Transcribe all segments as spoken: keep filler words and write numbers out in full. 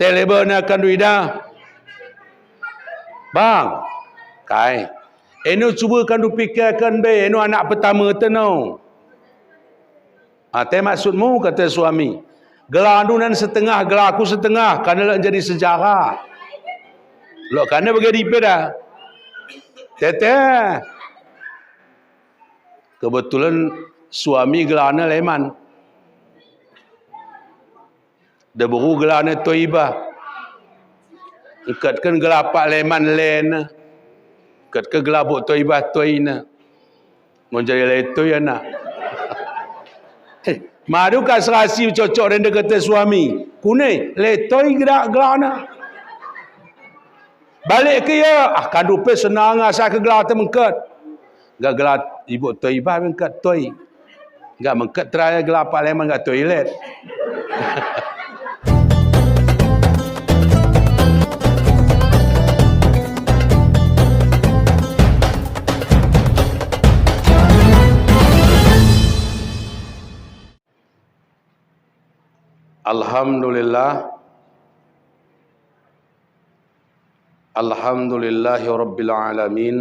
Te leba na kandu ida. Bang. Kai. Eno cuba kandu pikirkan be, eno anak pertama te no. Ah, te maksudmu, kata suami. Gelah nu nan setengah, gelah aku setengah, karena lok jadi sejarah. Lok karena bagi di peda. Tete. Kebetulan suami gelahna Leman. Deburu gelahna Toibah. Engkatkan gelah Pak Leman Lena. Engkatkan gelah Buk Toibah Toina. Menjadi Letoi anak. Eh, madu ka serasi cocok rende kata suami. Kune, Letoi gelah, gelahna. Balik ke ya, ah, kandu pe senang asa ke gelah te mengkat. Enggak gelah Ibu Toibah mengkat Toi. Enggak mengkat teraya gelah Pak Leman enggak toilet. Alhamdulillah. Alhamdulillahi rabbil alamin.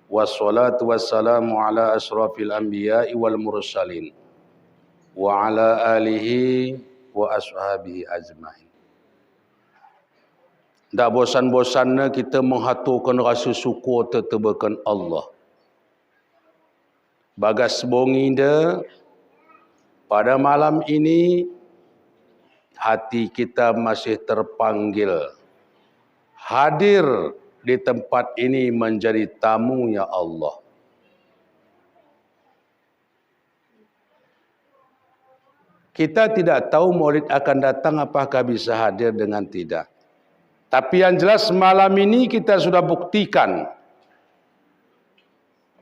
Wassalatu wassalamu ala asyrafil anbiya'i wal mursalin. Wa ala alihi wa ashabihi ajmain. Ndak bosan-bosanna kita menghatukan rasa syukur tetebakan Allah. Bagas bongi de, pada malam ini hati kita masih terpanggil hadir di tempat ini menjadi tamunya Allah. Kita tidak tahu Maulid akan datang apakah bisa hadir dengan tidak. Tapi yang jelas malam ini kita sudah buktikan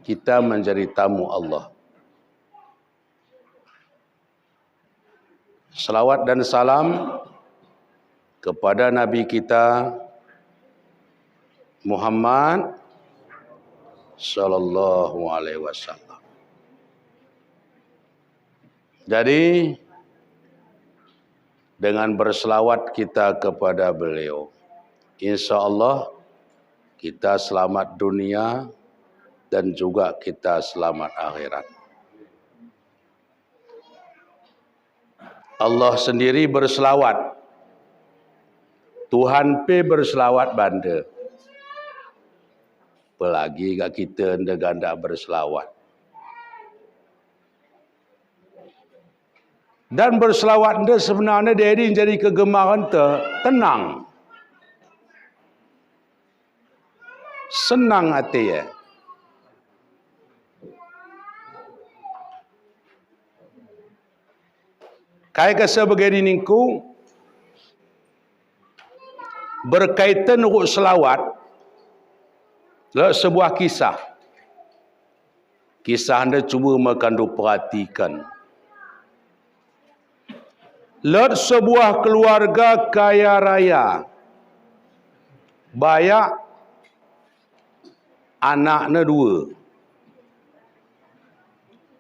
kita menjadi tamu Allah. Salawat dan salam kepada Nabi kita Muhammad sallallahu alaihi wasallam. Jadi, dengan berselawat kita kepada beliau, insya Allah kita selamat dunia dan juga kita selamat akhirat. Allah sendiri berselawat. Tuhan pe berselawat bande. Apalagi ka kita nda ganda berselawat. Dan berselawat nda sebenarnya dari jadi kegemaran te tenang. Senang hati ya. Kai ka sebagai diningku, berkaitan dengan selawat, lewat sebuah kisah. Kisah nda cuba makan perhatikan. Lewat sebuah keluarga kaya raya. Banyak anaknya dua.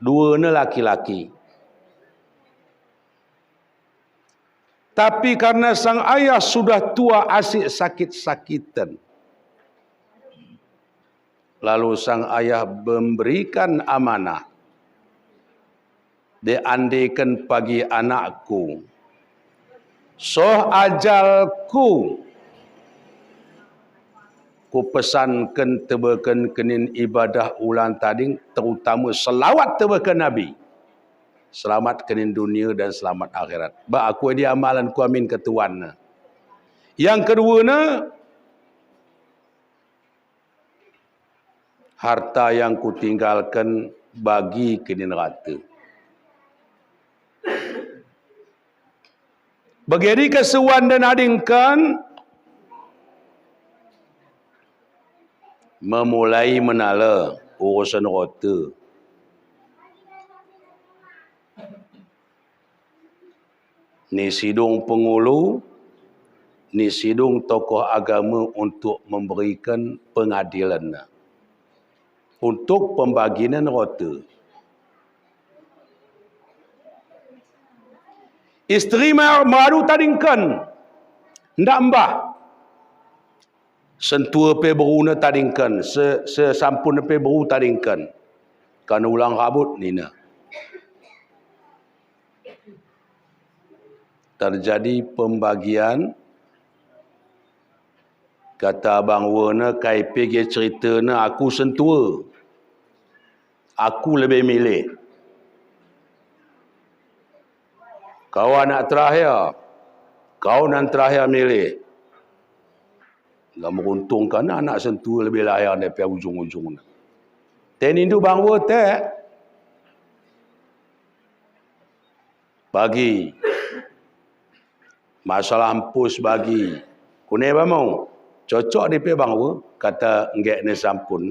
Dua ne laki-laki. Tapi karena sang ayah sudah tua asik sakit-sakitan, lalu sang ayah memberikan amanah, de andekan pagi anakku, soh ajalku, ku pesankan tebakan kenin ibadah ulang tading, terutama selawat tebakan Nabi. Selamat kenin dunia dan selamat akhirat. Ba aku di amalan ku amin ketuan. Yang kedua ne, harta yang kutinggalkan bagi kenin rata. Bageri kesuan dan adingkan memulai menala urusan rata. Ni sidung pengulu, ni sidung tokoh agama untuk memberikan pengadilan untuk pembagian rata. Isteri ma-, madu tadingkan. Ndak mbah. Sentua pe beru ne tadingken, se, sesampun pe beru tadingken. Kan ulang rabut nina. Terjadi pembagian, kata Bang Wena, kai pe ge cerita ne aku sentua. Aku lebih milih. Kau anak terakhir. Kau nan terakhir milih. Nggak menguntungkan anak sentua lebih lahir daripada ujung-ujung. Te nindu Bang Wena te. Bagi. Masalah empus bagi. Kune ba mau. Cocok di pe Bang Wena, kata nggek ne sampun.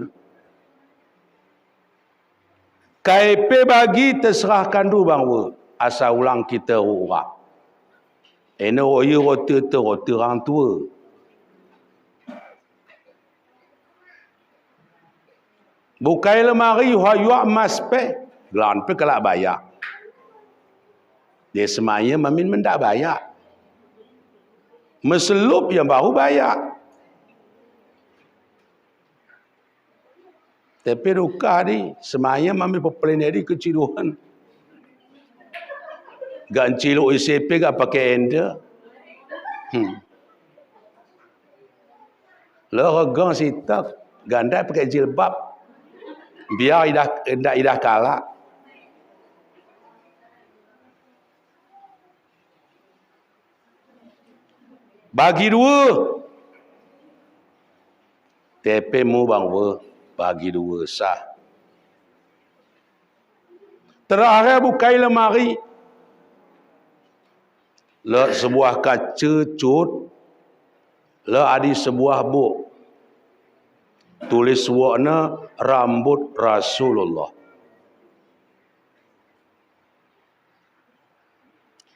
Kai pe bagi terserahkan du Bang Wena, asa ulang kita ura. Ene oyu roti te roti orang tua. Bukai lemari, yuak emas pe, gelan pe kelak bayak. Dia semaya mamin mendak bayak. Meselup yang baru bayak. Tapi ruka di, semaya mamin pepelin di keciduhan. Gan ciluk isi pe gak pakai enda. Hmm. Lo regang sitak, ganda pakai jilbab. Biar idah, idah, idah kala. Bagi dua. Te pe mu Bang Wena, bagi dua sah. Terakhir bukai lemari. Le sebuah kaca cut. Le adi sebuah buk. Tulis wok ne rambut Rasulullah.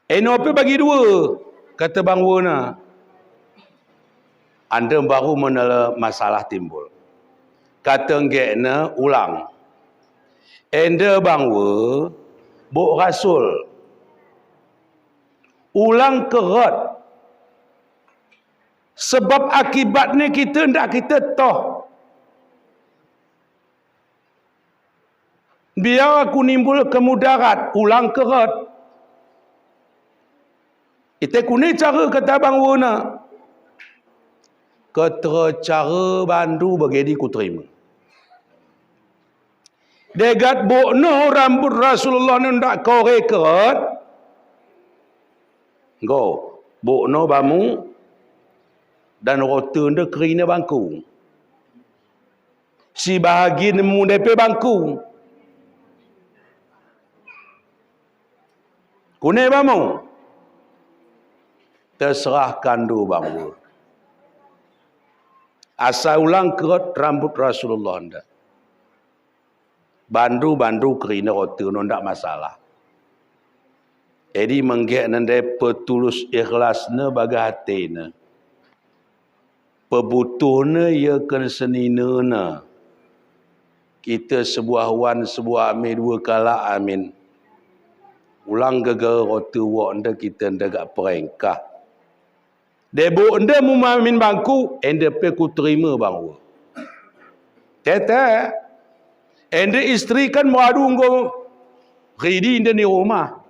Eno pe bagi dua, kata Bang Wena. Anda baru menela masalah timbul. Kata nggek ne ulang. Enda Bang Wena, buk Rasul. Ulang keret. Sebab akibat ne kita ndak kita toh. Biar aku nimbul kemudarat, ulang keret. Ite kune cara kata Bang Wena. Kata cara bandu bagedi kuterima. Degat buk no rambut Rasulullah ne ndak kore keret. Go, buk no ba mu dan roti nde kerina bangku. Si bahagian mu depe bangku. Kune ba mu. Terserahkan du Bang Wena. Asa ulang keret rambut Rasulullah nda. Bandu, bandu kerina roti no ndak masalah. Edi menggek nende petulus ikhlas ne baga hati ne. Pebutuh ne ia ken senina ne. Kita sebuah wan, sebuah ami, dua kala amin. Ulang geger roti wok nde kita nde gak perengkah. De buk nde mu mamin bangku, ende pe kuterima Bang Wena. Tete, ende istri kan madu nggo ridi nde ni rumah.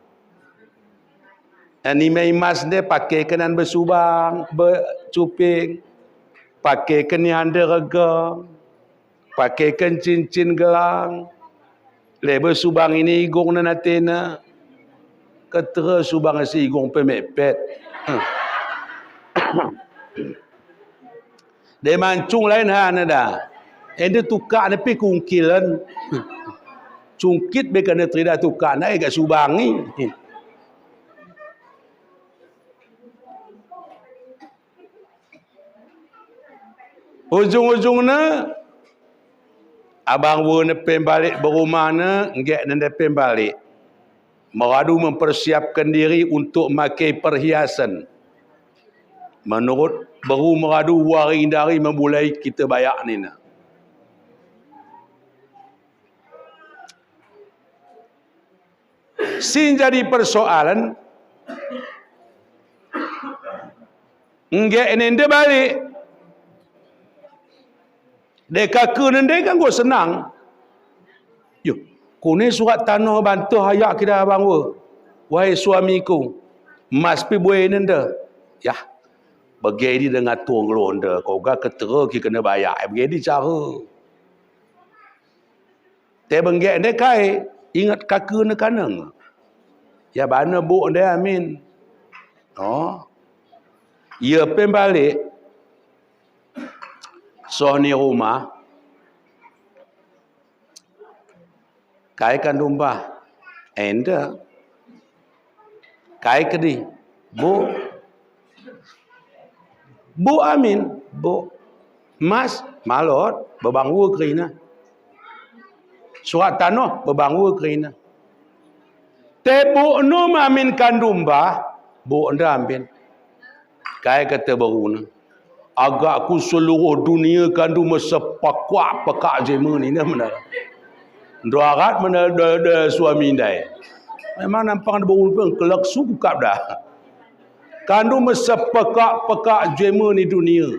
Ani mai mas nde pakai kenan besubang, becuping, pakai kenian de regang. Pakaikan cincin gelang. Lebe subang ini igong na natena. Ketere subang si igong pemepet. De mancung lain hana da. Ende tukak ne pe kungkilan. Cungkit be kena terida tukak na ega subangi. Ujung-ujungna, abang wena pembalik berumahna, nggek nende pembalik. Meradu mempersiapkan diri untuk makai perhiasan. Menurut beru meradu, wari indari memulai kita bayak nina. Sin jadi persoalan, Ngge ene nde balik. Deka kene nde kan go senang. Yo, kone surat tanoh bantu hayak kira bang we. Wahai suamiku, mas pi buai nende. Ya, bagi di dengan tuang londe. Kau ga ketera ki kena bayak. Bagi di cara. Te bengge ne kai, ingat kake ne kaneng. Ya bana buk ne amin. Oh. Ia pembalik. Soh ni rumah. Kai kan dumba. Enda. Kai kedi. Buk. Buk amin. Buk. Mas, malot, bebang ue kerina. Surat tanoh, bebang ue kerina. Te buk nu mamin kan dumba, buk nda amin. Kai kata baru na. Agak ku seluruh dunia kan dumba sepakuak pekak jemen ini mana. Ndoarat mana da, da suami ndai. Memang nampang da baru pun kelak suku kap dah. Kan dumba sepekak-pekak jemen ni dunia.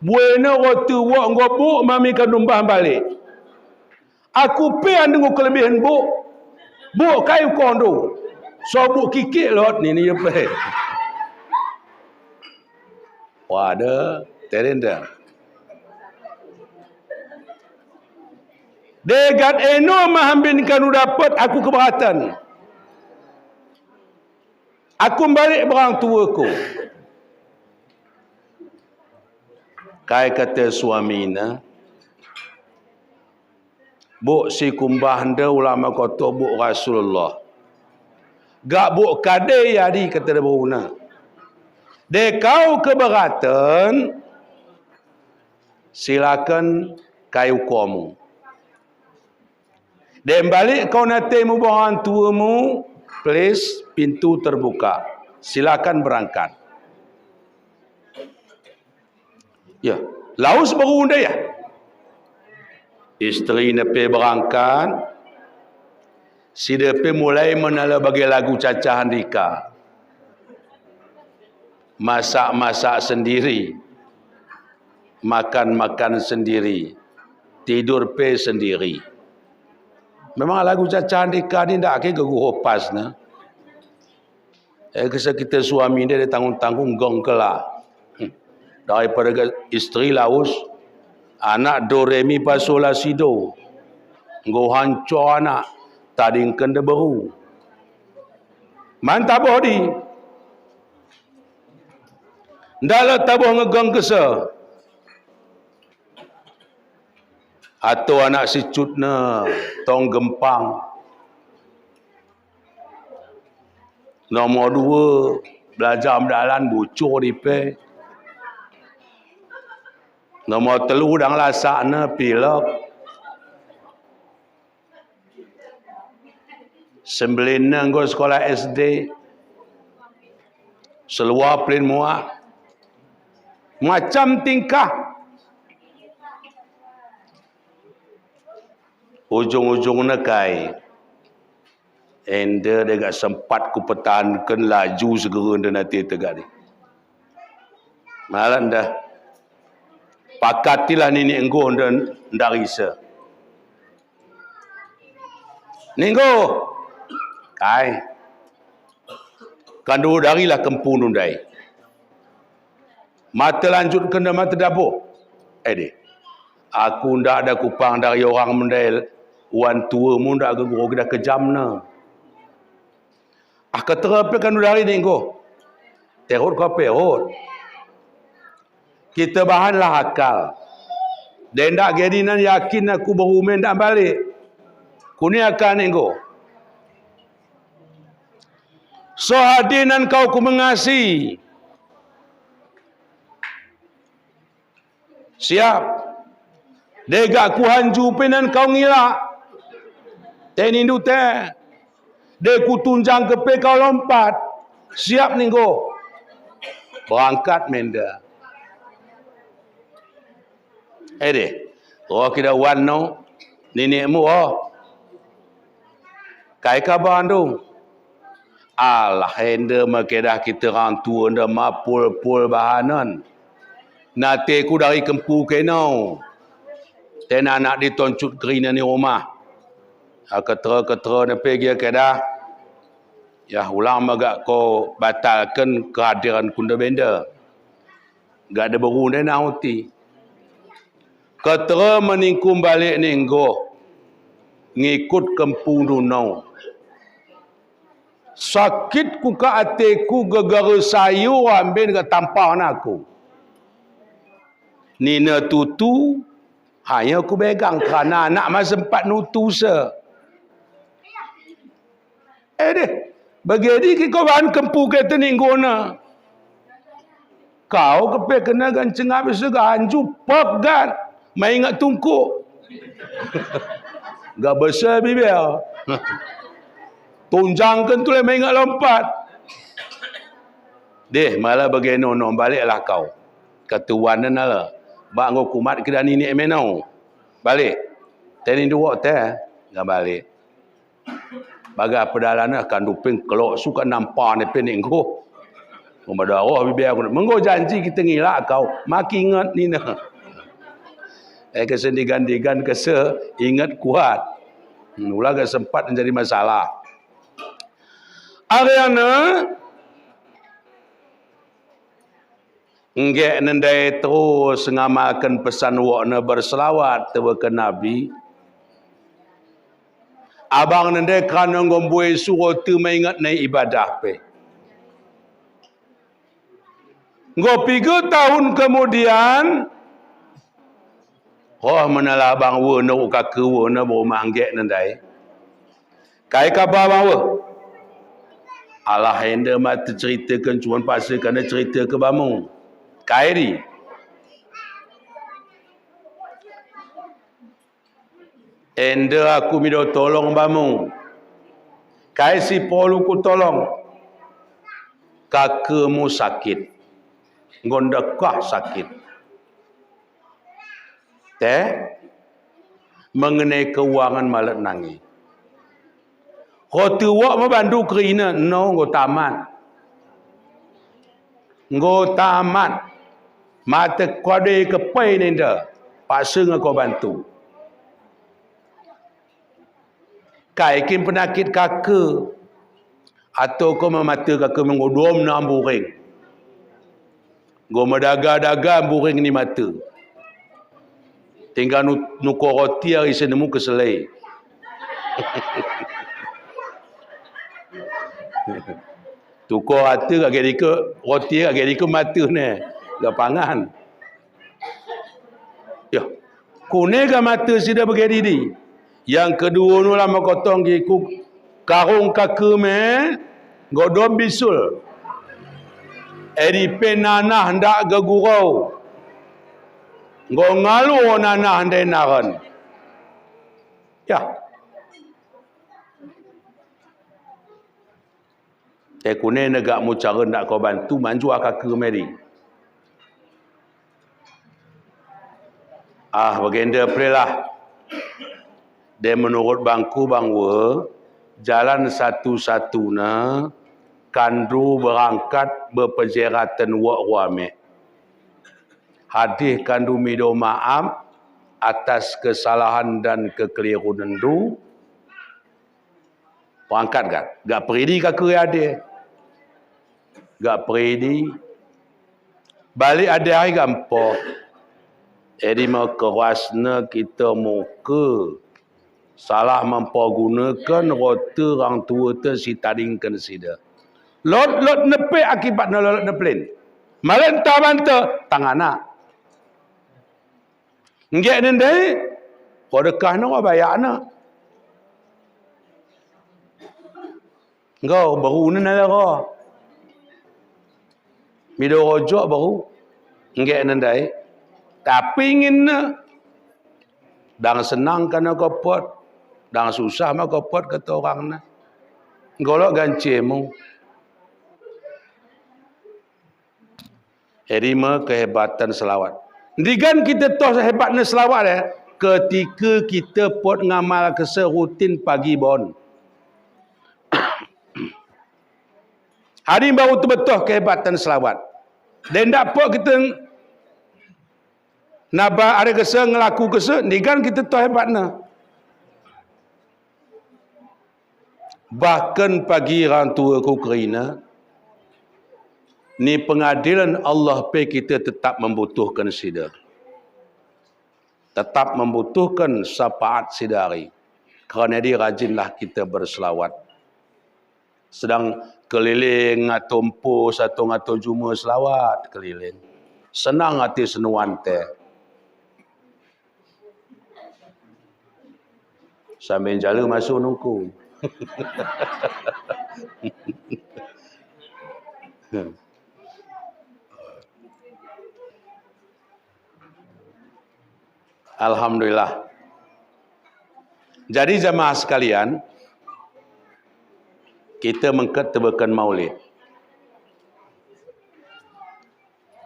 Buena waktu wak nggo buk mami kan dumba balik. Aku pe ande nggo kelebihan buk. Buk kai kondo. So buk kikik lot ni ni pe. Wada, terenda. Degat eno mahambin kanu dapat aku keberatan. Aku balik berang tua ku. Kai kata suami na. Buk si kumbah nda ulama koto buk Rasulullah. Gak buk kade yadi kata de buk na. De kau keberatan, silakan kayu komu. De balik kau nate mu bangan tua mu, please, pintu terbuka. Silakan berangkat. Ya, laus baru nda ya. Isteri na pe berangkat, sida pe mulai menala bagi lagu caca handika. Masak-masak sendiri, makan-makan sendiri, tidur pe sendiri. Memang lagu caca handika ni nda ke gegu hopas na. Eh, kesa kita suami nda tanggung-tanggung geng kela. Hmm. Daripada isteri laus, anak do re mi fa so la si do. Nggo hanco anak, tading kende beru. Man taboh di. Ndala taboh ngegeng kesa. Atau anak sicut na tong gempang. Nomor dua, belajar mendalan bucur ipe. Nomor telu, dang lasak na pilek. Sembelin na nggo sekolah S D. Seluar pelin muak. Macam tingkah. Ujung-ujung na kai. Enda dega sempat ku pertahankan laju segera enda nate tegak ni. Malah dah. Pakatilah nini nggo enda ndarisa. Ninggo. Kai. Kan dulu darilah kempun undai. Mata lanjut kena mata dabo. Eh deh. Aku ndak ada kupang dari orang mendel. Wan tua mu ndak gego kita kejam na. Ah, ketera pe kan dari ni nggo. Terut ko perut. Kita bahanlah akal. Dendak gedi nan yakin aku baru main dak balik. Kuni akal ni nggo. So hadinan kau ku mengasi. Siap. Dega ku hanju pe nan kau ngila. Te nindu te. De ku tunjang ke pe kau lompat. Siap ninggo. Berangkat menda. Eh deh. Oh, kita wan no. Nini mu oh. Kai ka bandung. Alah, enda ma kedah kita orang tua enda mapul-pul bahanan. Nate ku dari kempu kenau. Tena nak ditoncut kerina ni rumah. Ah, ketra-ketra ne pegi kedah. Ya, ulang ma gak ko batalkan kehadiran ku nda benda. Gak ada berune nauti. Ketra meningkum balik ninggo. Ngikut kempu nunau. Sakit ku ka ate ku gegara sayu amben ka tampa naku. Nina tutu, hanya ku begang kerana anak ma sempat nutu se. Eh deh, bagedi ki ko bahan kempu ke teninggona. Kau kepe kena gan cengap seganju pok gan. Mai ingat tungku. Gak besar bibel. Tunjang kentu le mai ingat lompat. Deh, malah bageno no baliklah kau. Ketuan na lah. Bak nggo kumat kira nini emenau. Balik. Teni duo te. Gak balik. Baga pedalana kan duping kelok suka nampak ne pening ko. Mengko janji kita ngilak kau, maki ingat nina. Eh, kesendigan-digan kese ingat kuat. Hmm, ulah gak sempat menjadi masalah. Ariana, nggek nendai terus ngamalkan pesan wokna berselawat tebeken Nabi. Abang nendai kerana nggo mbue suruh tu maingat nai ibadah pe. Nggo piga tahun kemudian, oh, menalah abang wena, kaka wena, bau manggek nendai. Kai ka ba bang weh. Alah enda mati cerita ke cuman pasi kana cerita ke bamung. Kai di. Enda aku mido tolong bamung. Kai si polu ku tolong. Kaka mu sakit. Nggo nda kah sakit. Te, mengenai keuangan malet nangi. Ko tu wok ma bandu kerina, no, nggo tamat. Nggo tamat. Mate kode kepai nenda. Paksa nge ko bantu. Kai kin penakit kaka. Atau ko ma mata kaka menggo dom na buring. Nggo medaga-daga buring ni mata. Tinggal nu-, nuko roti ari senemu keselai. Tuko ate kage dike roti kage dike mata ne. Gapangan. Ya. Kune ka mata sida bagedi di. Yang kedua nu lah makotong ki ku karung kaka me nggo dom bisul. Edi pe nanah ndak gegurau. Nggo ngalu nanah ndai naran. Ya. Te kune nega mu cara ndak ko bantu manju aka ke meri. Ah, bagenda pelelah. De menurut bangku bang we, jalan satu-satuna kandu berangkat bepejeratan wak ruame. Hadih kandu mido maaf atas kesalahan dan kekeliruan ndu. Pangkat kan? Gak peridi ka kue ade. Gak peridi. Balik ade ai gampo. Edi mau keras ne kita muka. Salah mempergunakan rota orang tua te si tadingkan sida. Lot-lot nepe akibat ne lot-lot nepelin. Malen taban te tangana. Nggak nendai, ko dekah ne ko bayak ne. Nggo, baru ne nala ko. Mido rojok baru. Nggak nendai. Tapi ingin ne. Dang senang kana kopot. Dang susah ma kopot kata orang ne. Nggo lo gancemu. Edi me kehebatan selawat. Ndigan kita toh hebatnya selawat ya. Ketika kita pot ngamal kese rutin pagi bon. Hari baru tebetoh kehebatan selawat. Denda pok kita naba ada kese ngelaku kese, nigan kita toh hebatna. Bahkan pagi orang tua ku kerina, ni pengadilan Allah pe kita tetap membutuhkan sida. Tetap membutuhkan syafaat sida ari. Kerana jadi rajinlah kita berselawat. Sedang keliling atau empu satu atau juma selawat keliling. Senang hati senuan te. Sambil jalan masuk nungku. Alhamdulillah. Jadi jamaah sekalian, kita mengket tebakan maulid.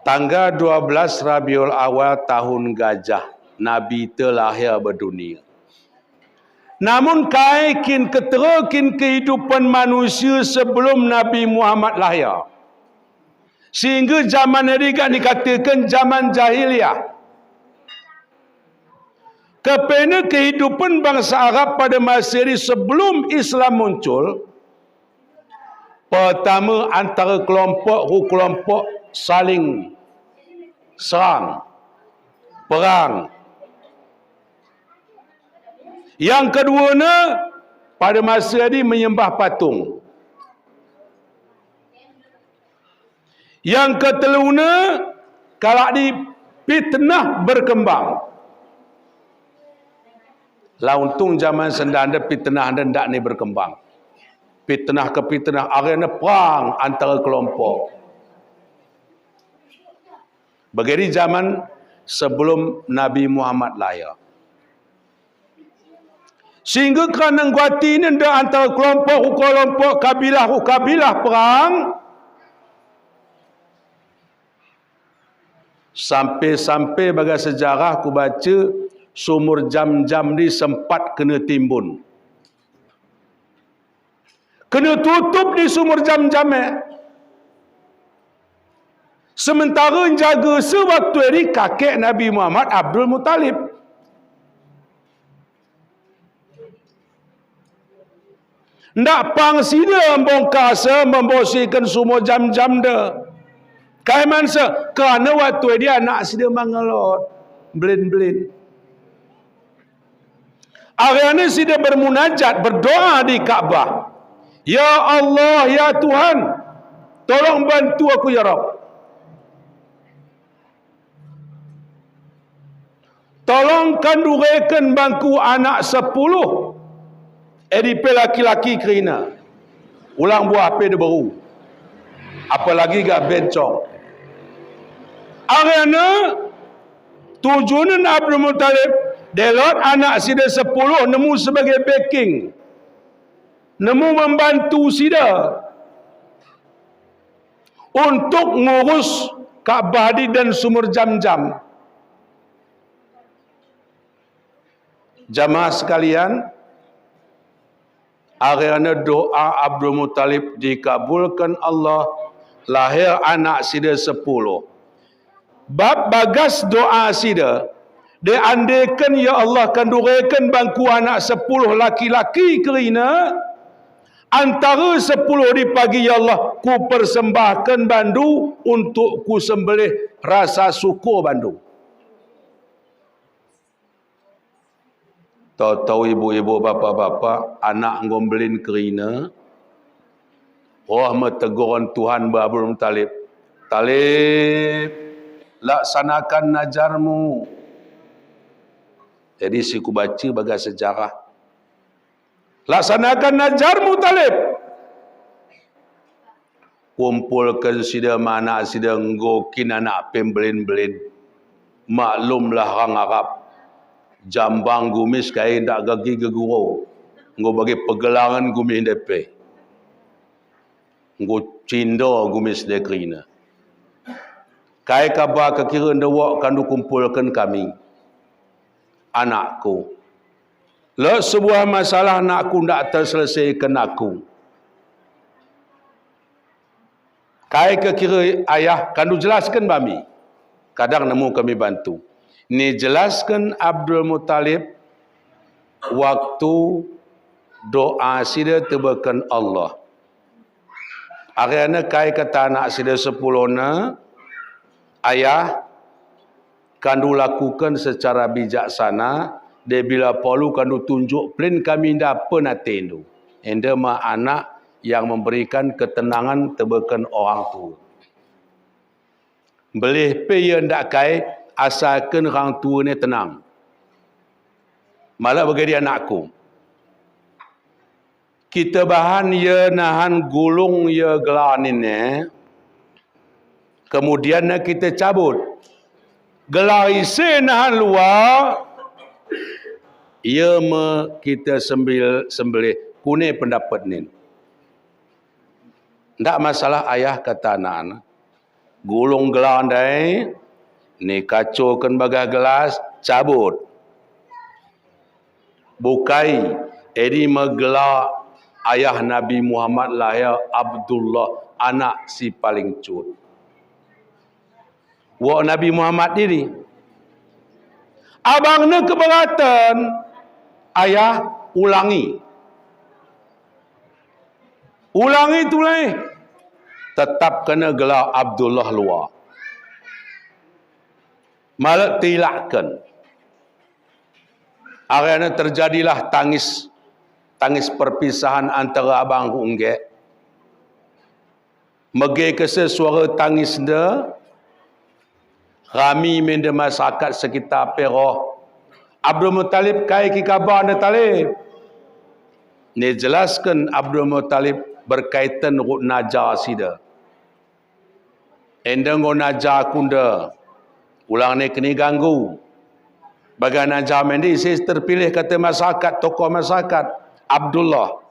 Tanggal dua belas Rabiul Awal tahun gajah, Nabi te lahir ba dunia. Namun kai kin ketera kin kehidupan manusia sebelum Nabi Muhammad lahir. Sehingga zaman hari gak dikatakan zaman jahiliyah. Kepena kehidupan bangsa Arab pada masa hari sebelum Islam muncul, pertama antara kelompok ke kelompok saling serang, perang. Yang kedua ne pada masa hari menyembah patung. Yang keteluna, kalak di fitnah berkembang. Lah untung zaman senda nda fitnah nda ndak ni berkembang. Fitnah ke fitnah, akhirnya perang antara kelompok. Begeri zaman sebelum Nabi Muhammad lahir. Sehingga kerana guati ni nda antara kelompok ke kelompok, kabilah ke kabilah perang. Sampai-sampai bagi sejarah ku baca, sumur Jam-Jam ni sempat kena timbun. Kena tutup di sumur Jam-Jam eh. Sementara jaga sewaktu hari kakek Nabi Muhammad Abdul Muttalib. Ndak pang sida membongkar se membersihkan sumur Jam-Jam de. Kai man se, kerana waktu hari anak sida mangelot, belin-belin. Akhirnya sida bermunajat, berdoa di Ka'bah. Ya Allah, ya Tuhan, tolong bantu aku ya Rabb. Tolong kandureken bangku anak sepuluh. Edi pe laki-laki kerina. Ulang buah pe de beru. Apalagi gak bencong. Akhirnya tujuan Abdul Muttalib, delot anak sida sepuluh nemu sebagai backing. Nemu membantu sida untuk ngurus Ka'bah di dan sumur Jam-Jam. Jamaah sekalian, akhirnya doa Abdul Muttalib dikabulkan Allah, lahir anak sida sepuluh. Bab bagas doa sida, de andaikan ya Allah kandureken bangku anak sepuluh laki-laki kerina, antara sepuluh di pagi ya Allah ku persembahkan bandu untuk ku sembelih rasa syukur bandu. Tau-tau ibu-ibu, bapa-bapa, anak nggo mbelin kerina. Oh, metegur Tuhan ba Abdul Muttalib. Talib, laksanakan najarmu. Jadi, si ku baca bagai sejarah. Laksanakan najarmu, Talib. Kumpulkan sida ma anak sida nggo kin anak pembelin-belin. Maklumlah orang Arab. Jambang gumis kai ndak gagi gegurau. Nggo bagi pegelangan gumis depe. Nggo cindo gumis de kerina. Kai kaba kekira nda wak kandu kumpulkan kami. Anakku. Lok sebuah masalah anakku ndak terselesaikan aku. Kai ke kira ayah, kandu jelaskan ba mi. Kadang nemu kami bantu. Ni jelaskan Abdul Muttalib waktu doa sida tebakan Allah. Akhirnya kai kata anak sida sepuluh na, ayah, kandu lakukan secara bijaksana, de bila perlu kandu tunjuk plan kami nda pernah tendu. Enda ma anak yang memberikan ketenangan tebakan orang tua. Beleh pe ia nda kai asalkan orang tua ne tenang. Malah bagi dia anakku. Kita bahan ia nahan gulung ia gelar nine. Kemudian na kita cabut. Gelar ise nahan luar. Ia me kita sembil, sembelih kune pendapat nin. Ndak masalah ayah kata anak-anak. Gulung gelar ndai, ni kacokan bagah gelas, cabut. Bukai, edi ma gelar ayah Nabi Muhammad lahir Abdullah, anak si paling cut. Wak Nabi Muhammad diri. Abang ne keberatan, ayah ulangi. Ulangi tulai. Tetap kena gelar Abdullah luar. Malah tilakkan. Akhirnya terjadilah tangis, tangis perpisahan antara abang ku engge. Mege kese suara tangis nda. Rami mende masyarakat sekitar peroh. Abdul Muttalib kai ki kabar nda Talib. Ni jelaskan Abdul Muttalib berkaitan rut naja sida. Enda ngo naja kunda. Ulang ne keni ganggu. Bagai naja mende isi terpilih kata masyarakat, tokoh masyarakat. Abdullah.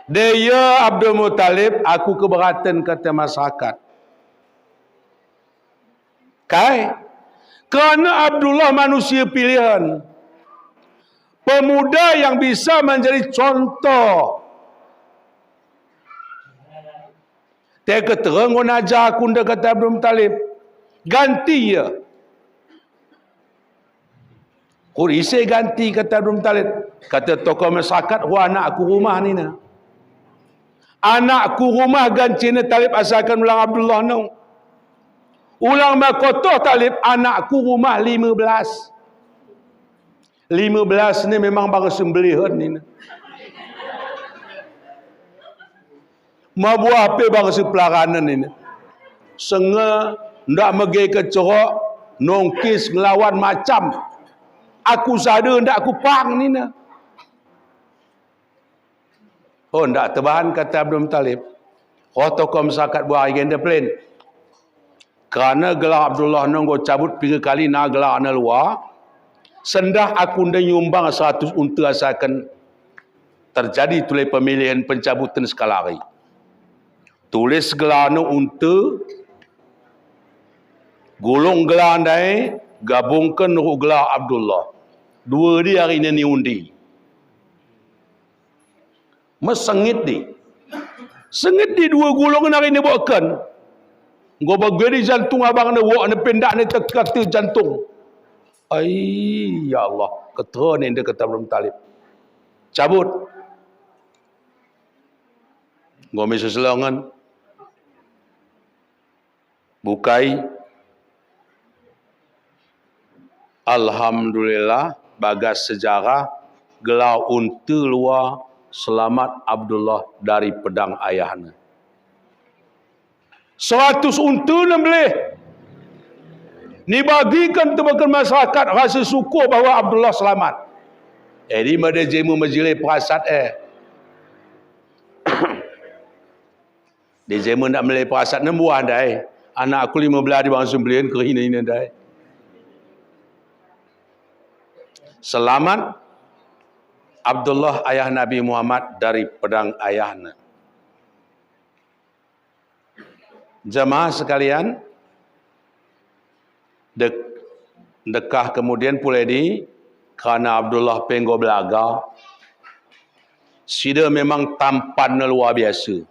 Dia Abdul Muttalib, aku keberatan kata masyarakat. Kai? Kerana Abdullah manusia pilihan. Pemuda yang bisa menjadi contoh. Teka terang ngo naja kunda kata Abdul Muttalib. Ganti ia. Kuri se ganti kata Abdul Muttalib. Kata tokoh masyarakat, wah anakku rumah nina. Anakku rumah ganti ne Talib asalkan ulang Abdullah no. Ulang makotoh Talib anakku rumah lima belas. Lima belas ni memang baru sembelihan nina. Mabuah pe bang si pelaranan ini. Senge ndak mege ke cerok, nongkis ngelawan macam. Aku sada ndak aku pang nina. Oh, ndak tebahan kata Abdul Muttalib. Oh, tokoh masyarakat buah agenda plan. Kerana gelar Abdullah nonggo cabut tiga kali na gelar na luar. Sendah aku nda nyumbang seratus unta asalkan terjadi tulai pemilihan pencabutan sekali hari. Tulis gelar na unta, gulung gelar ndai, gabungkan rut gelar Abdullah. Dua di hari ini ni undi. Mesengit di. Sengit di dua gulung nari ne boken. Ngo bagedi jantung abang ne wak ne pendak ne tekak te jantung. Ai, ya Allah, keteran ende kata Abdul Muttalib. Cabut. Ngo misi selongan. Bukai. Alhamdulillah, bagas sejarah, gelar unta luar selamat Abdullah dari pedang ayahna. Seratus unta na beleh. Ni bagikan tebakan masyarakat rasa syukur bahwa Abdullah selamat. Jadi mada jemu majilai perasat eh. Di zaman ndak melai perasat nembuah ndai. Anak aku lima belas di bangsa belian ke hina-hina ndai. Selamat Abdullah ayah Nabi Muhammad dari pedang ayahna. Jemaah sekalian, Dek-, dekah kemudian pulai di, kerana Abdullah penggo belaga, sida memang tampan luar biasa.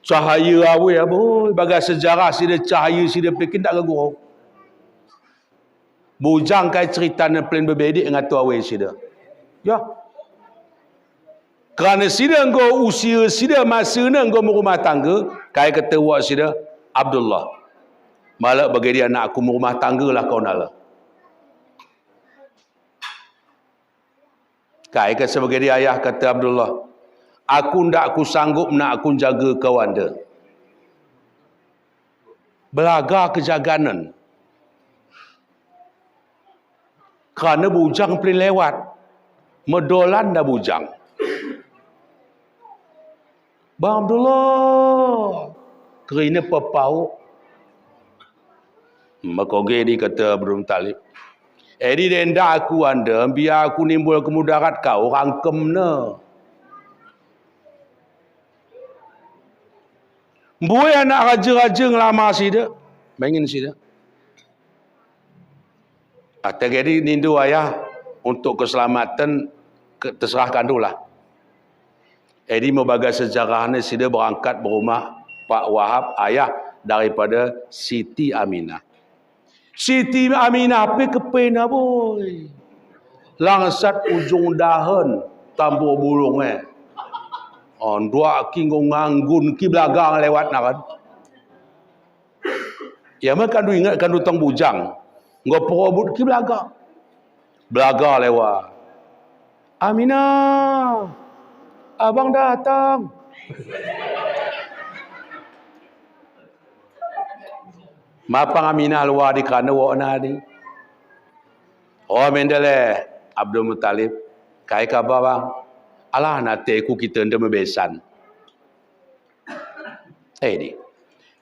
Cahaya awe, aboi, bagi sejarah sida cahaya sida pe kin dak gagu. Bujang kai cerita ne pelin bebedi ngatu awe sida. Ya. Kerana sida enggo usia sida masa ne enggo merumah tangga, kai kata wak sida, Abdullah. Malah bagi dia anakku merumah tangga lah kau nala. Kai ke sebagai dia ayah kata Abdullah, aku ndak ku sanggup nak aku jaga kau anda. Belaga kejaganan. Kerana bujang pelin lewat. Medolan dah bujang. Bang Abdullah, kerina pepau. Maka edi kata Abdul Muttalib. Edi denda aku anda, biar aku nimbul kemudarat kau, rangkem ne. Mbue anak raja-raja ngelama sida, mengin sida. Atau edi nindu ayah untuk keselamatan ke, terserah kandu lah. Edi mebaga sejarah ne sida berangkat berumah Pak Wahab, ayah daripada Siti Aminah. Siti Aminah pe kepena boi. Langsat ujung dahan tambur bulung eh. Onduak ki nggo nganggun ki belaga lewat nakan. Ya, ma kandu ingat kandu tong bujang. Nggo perobot ki belaga. Belaga lewat. Aminah, abang datang. Mapang Aminah lua di kerana wak nadi. Oh, mendele Abdul Muttalib. Kai kaba bang. Alah, nate ku kita nda mebesan. Edi.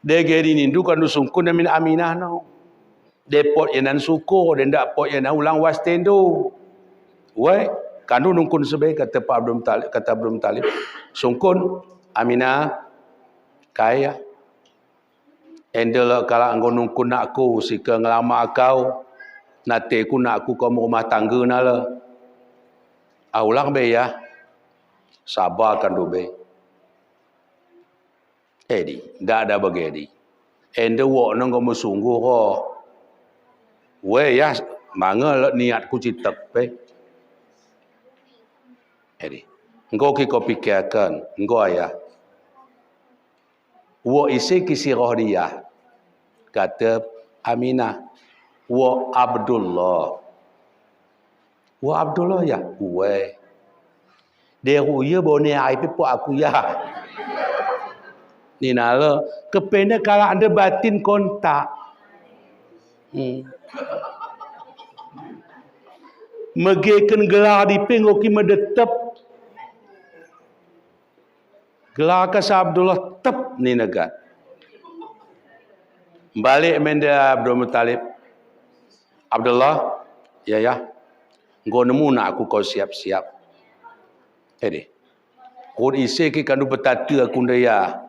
Dege di nindu kandu sungkun amin Aminah no. Depot yanan suko, dendak pot yanan ulang was tendo. Wai, kandu nungkun sebe kata Pak Abdul Muttalib, kata Abdul Muttalib. Sungkun, Aminah, kai ya. Enda lah kala enggo nungkun nakku, sika ngelama kau, nate ku nakku kau merumah tangga nala. Aulang be ya, sabar kandu be. Edi, ndak ada bagi edi. Enda wak ne enggo mesungguh ko. We ya, manga lah niat ku citek pe. Edi, enggo ki ko pikirkan, enggo ayah. Wak ise ki si roh dia. Kata Aminah, wak Abdullah. Wak Abdullah ya, we. Deru ya bone ai pe po aku ya. Ni nala, kepena kala anda batin kontak. Hmm. Megeken gelar di pe enggo ki medetep. Gelar kasa Abdullah tep ni negat. Balik menda Abdul Muttalib. Abdullah, ya ya. Enggo nemu nakku kau siap-siap. Edi. Rut ise ki kandu betata aku nda ya.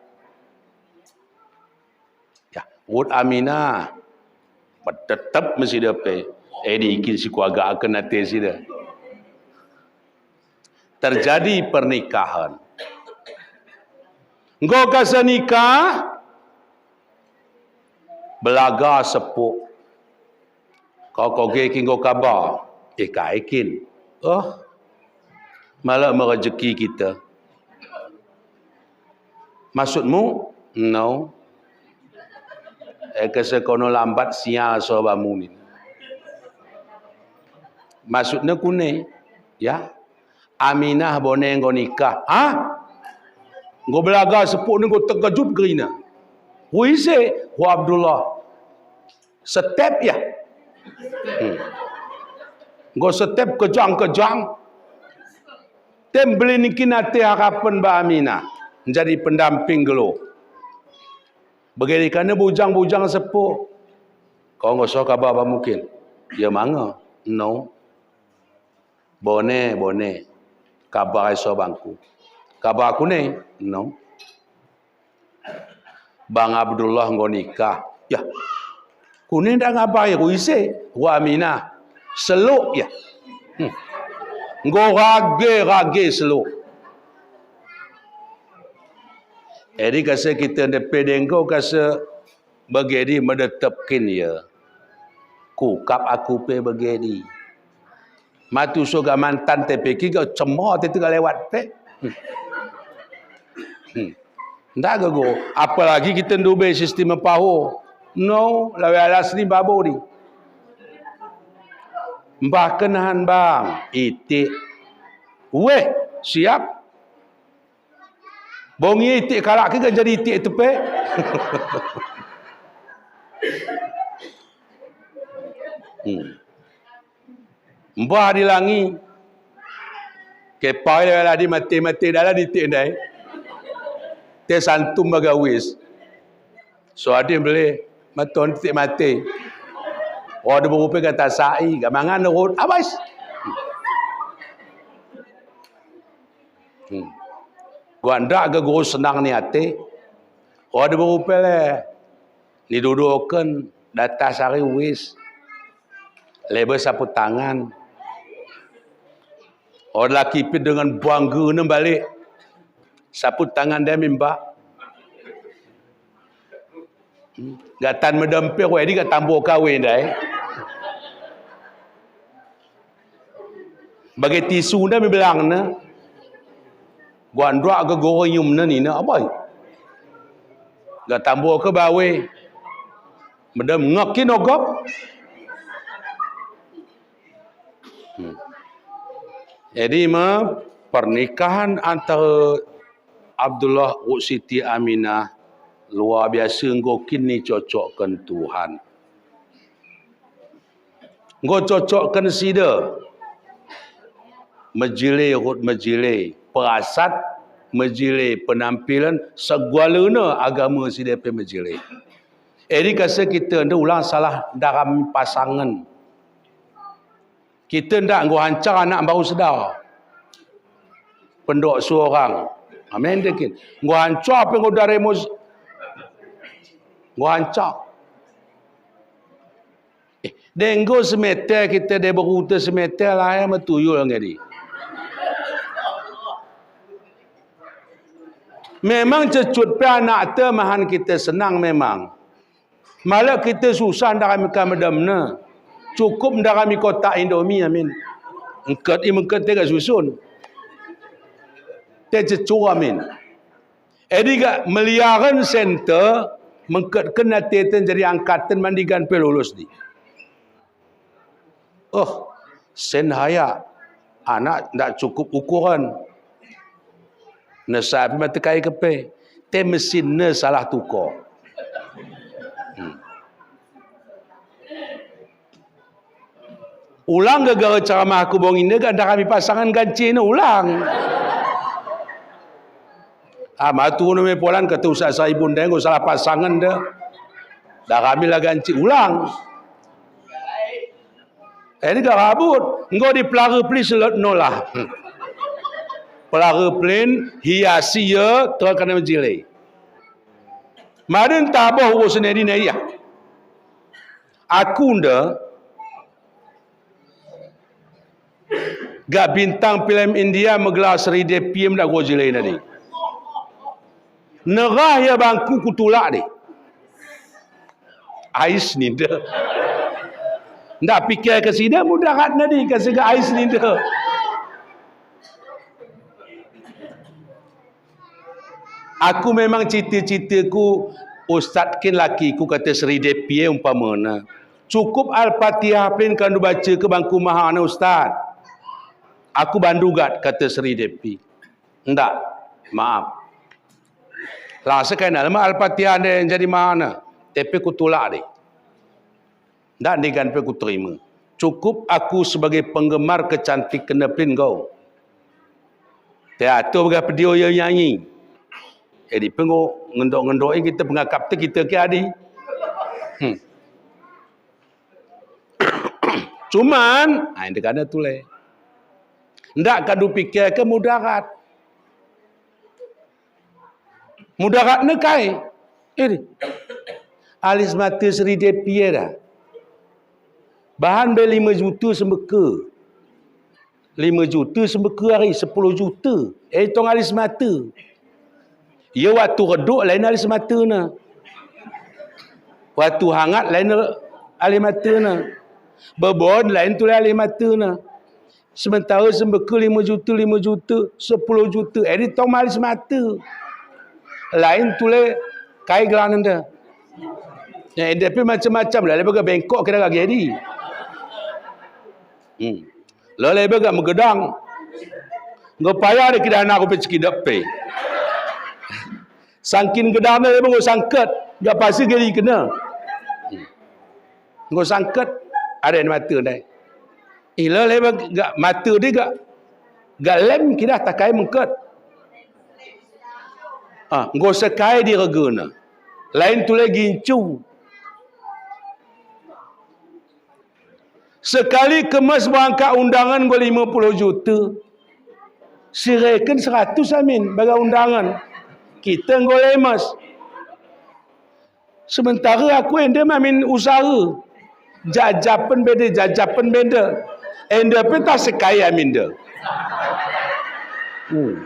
Ya, rut Aminah. Tetep mesti dapat. Edi kin si keluarga akan nate sida. Terjadi pernikahan. Enggo kasa nikah, belaga sepuk. Kau koge kin enggo kaba. Eh, kai kin. Oh. Malah merejeki kita. Maksudmu? No. Eh, kese kono lambat sial so bamu ni. Maksudnya kune, ya. Aminah bone enggo nikah. Ha? Enggo belaga sepuk ni enggo terkejut kerina. Hu ise, hu Abdullah. Setep ya. Hmm. Enggo setep kejang-kejang. Tem beli niki nate harapan ba Aminah. Menjadi pendamping gelo. Bagi kerana bujang-bujang sepuk. Kau enggo so kaba ba mungkin. Ya manga. No. Bone, bone. Kaba so bangku. Kaba kune. No. Bang Abdullah enggo nikah. Ya. Kune ndak ngabai ku ise, ku Aminah. Seluk ya. Hmm. Enggo rage, rage seluk. Eri kasa kita nda pe dengko kasa bagedi madetep kin ya. Kukap aku pe bagedi. Matu soga mantan te pe ki ga cemo te tu ga lewat pe. Hmm. Hmm. Nda ga go. Apalagi kita ndube sistem paho. No, lawe alas ni babori. Mbah kenahan bang. Iti. Weh, siap. Bong iti kalak ke jadi iti itu pe. Hmm. Mbah di langi. Ke pai la di mate mate dala di iti ndai. Te santum bagawis. So adi bele maton iti mate. Wadu bupe kata sai gamangan rot abas. Hmm. Gua nda ga go senang ni ate. Wadu bupe le. Ni duduken data sari wis. Lebe sapu tangan. Wadu laki pit dengan bangga nem balik. Sapu tangan dia mimba. Gatan medem pe ko edi gatan boka we ndai. Bagai tisu nda mi belang na. Gua ndra ga go nyum na ni na abai. Gatan boka bawe. Medem ngaki nogop. Hmm. Jadi ma pernikahan antara Abdullah wa Siti Aminah luar biasa nggokin ni cocokkan Tuhan. Nggo cocokkan sida. Mejile rut mejile, perasat mejile, penampilan segala na agama sida pe mejile. Eri kasa kita nda ulang salah dalam pasangan. Kita nda nggo hancar anak baru sedar. Pendok seorang. Amin dekin. Nggo hancar pe nggo daremos. Nggo hancar. Eh, denggo semete kita de berute semete lah ya matuyul ngedi. Memang cecut pe anak te mahan kita senang memang. Malah kita susah nda kami kamedam na. Cukup nda kami kotak Indomie amin. Engket i mengket te ga susun. Te cecu amin. Edi ga meliaran sente mengket kena teten jadi angkatan mandigan pe lulus di. Oh, sen haya anak ndak cukup ukuran. Nesa api mati kai kepe. Te mesin ne salah tuko. Hmm. Ulang gagal cara maku bong ini ga ndak kami pasangan ganci ne ulang. Ah, matu ne me polan kata usa sa ibun denggo salah pasangan de. Ndak kami lah ganci ulang. Eh, ini gak rabut. Nggo di pelaga plin selot nolah. Pelaga plin hiasi ya terkena jile. Madin taboh wo senedi na iya. Aku nda gak bintang film India megela Sri Depi em dak go jile nadi. Nerah ya bangku kutulak di. Ais ninda. Ndak pikir ke sida mudarat nadi ke sega ais ninda. Aku memang cita-citaku ustad kin lakiku kata Sri Depi umpamana. Cukup Al-Fatihah plin kan dibaca ke bangku mahana ustad. Aku bandugat kata Sri Depi. Ndak, maaf. Lah sekai na lama Al-Fatihah de jadi mana? Tapi kutulak di. Ndak nigan pe kuterima. Cukup aku sebagai penggemar kecantikan plin kau. Teater bega pedio ya nyanyi. Jadi pengo ngendok-ngendok kita pengakap te kita ke adi. Hmm. Cuman, ah, ini kada tule. Ndak kadu pikir ke mudarat. Mudarat ne kai. Ini. Alis mata Sri Depi da. Bahan be lima juta sembeka. Lima juta sembeka hari sepuluh juta. Eh, tong alis mata. Ia waktu redup lain alih sematena. Waktu hangat lain alih matena. Bebon lain tulai alih matena. Sementara sembeka lima juta, lima juta, sepuluh juta. Edi tong alih semata. Lain tulai kai gelang enda. Ya, enda pe macam-macam lah. Lebih ke bengkok kira gak jadi. Hmm. Lelai bega megedang. Nggo payah de kidana ku pe cekidap pe. Sangkin gedang de nggo sangket, gak pasi geri kena. Nggo sangket, ada yang mata dai. Ila leba gak mata de gak, gak lem kidah takai mengket. Ah, nggo sekai di regena. Lain tulai gincu. Sekali kemas berangkat undangan nggo lima puluh juta. Sireken seratus amin bagi undangan. Kita nggo lemas. Sementara aku enda amin usaha. Jajapen beda, jajapen beda. Enda pe tasekai amin de. Hmm.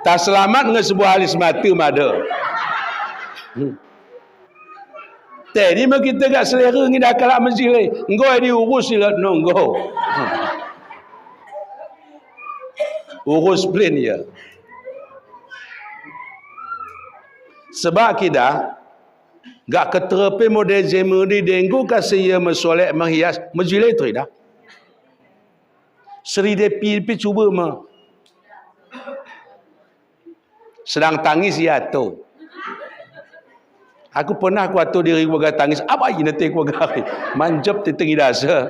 Taselamat nge sebuah alih semata mada. Hmm. Tadi mah kita gak selera ngidah kalak menjilai. Nggo diurus ilat nunggu. Urus plin ya. Sebab kita gak keterepe model jemedi denggu kasih ia mesolek menghias menjilai tu dah. Seri Depi pi cuba mah. Sedang tangis ia tu. Aku pernah ku atu diri ku bagai tangis. Apa ini te ku bagai? Manjep titing idasa.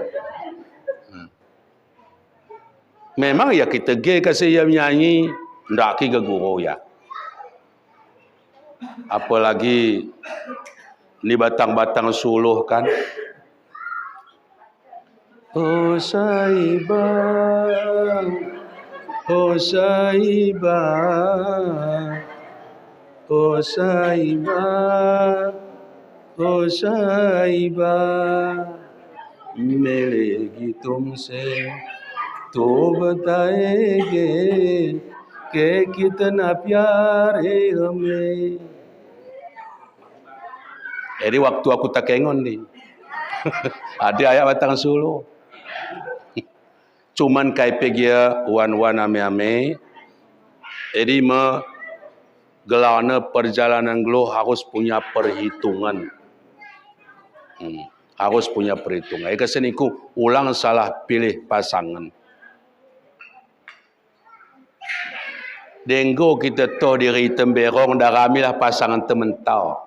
Memang ya kita ge kasih ia menyanyi. Ndak ki guru ya. Apalagi ni batang-batang suluh kan. Oh Saiba, oh Saiba, oh Saiba, oh Saiba. Milegi tumse, tu bataenge, ke kitna pyar hai hame. Jadi waktu aku takengon ni. Ada ayat batang suluh. Cuman kai pegia wan-wan ame-ame. Jadi me gelana perjalanan geluh harus punya perhitungan. Hmm, harus punya perhitungan. Eka seniku ulang salah pilih pasangan. Denggo kita toh diri temberong daramilah pasangan tementau.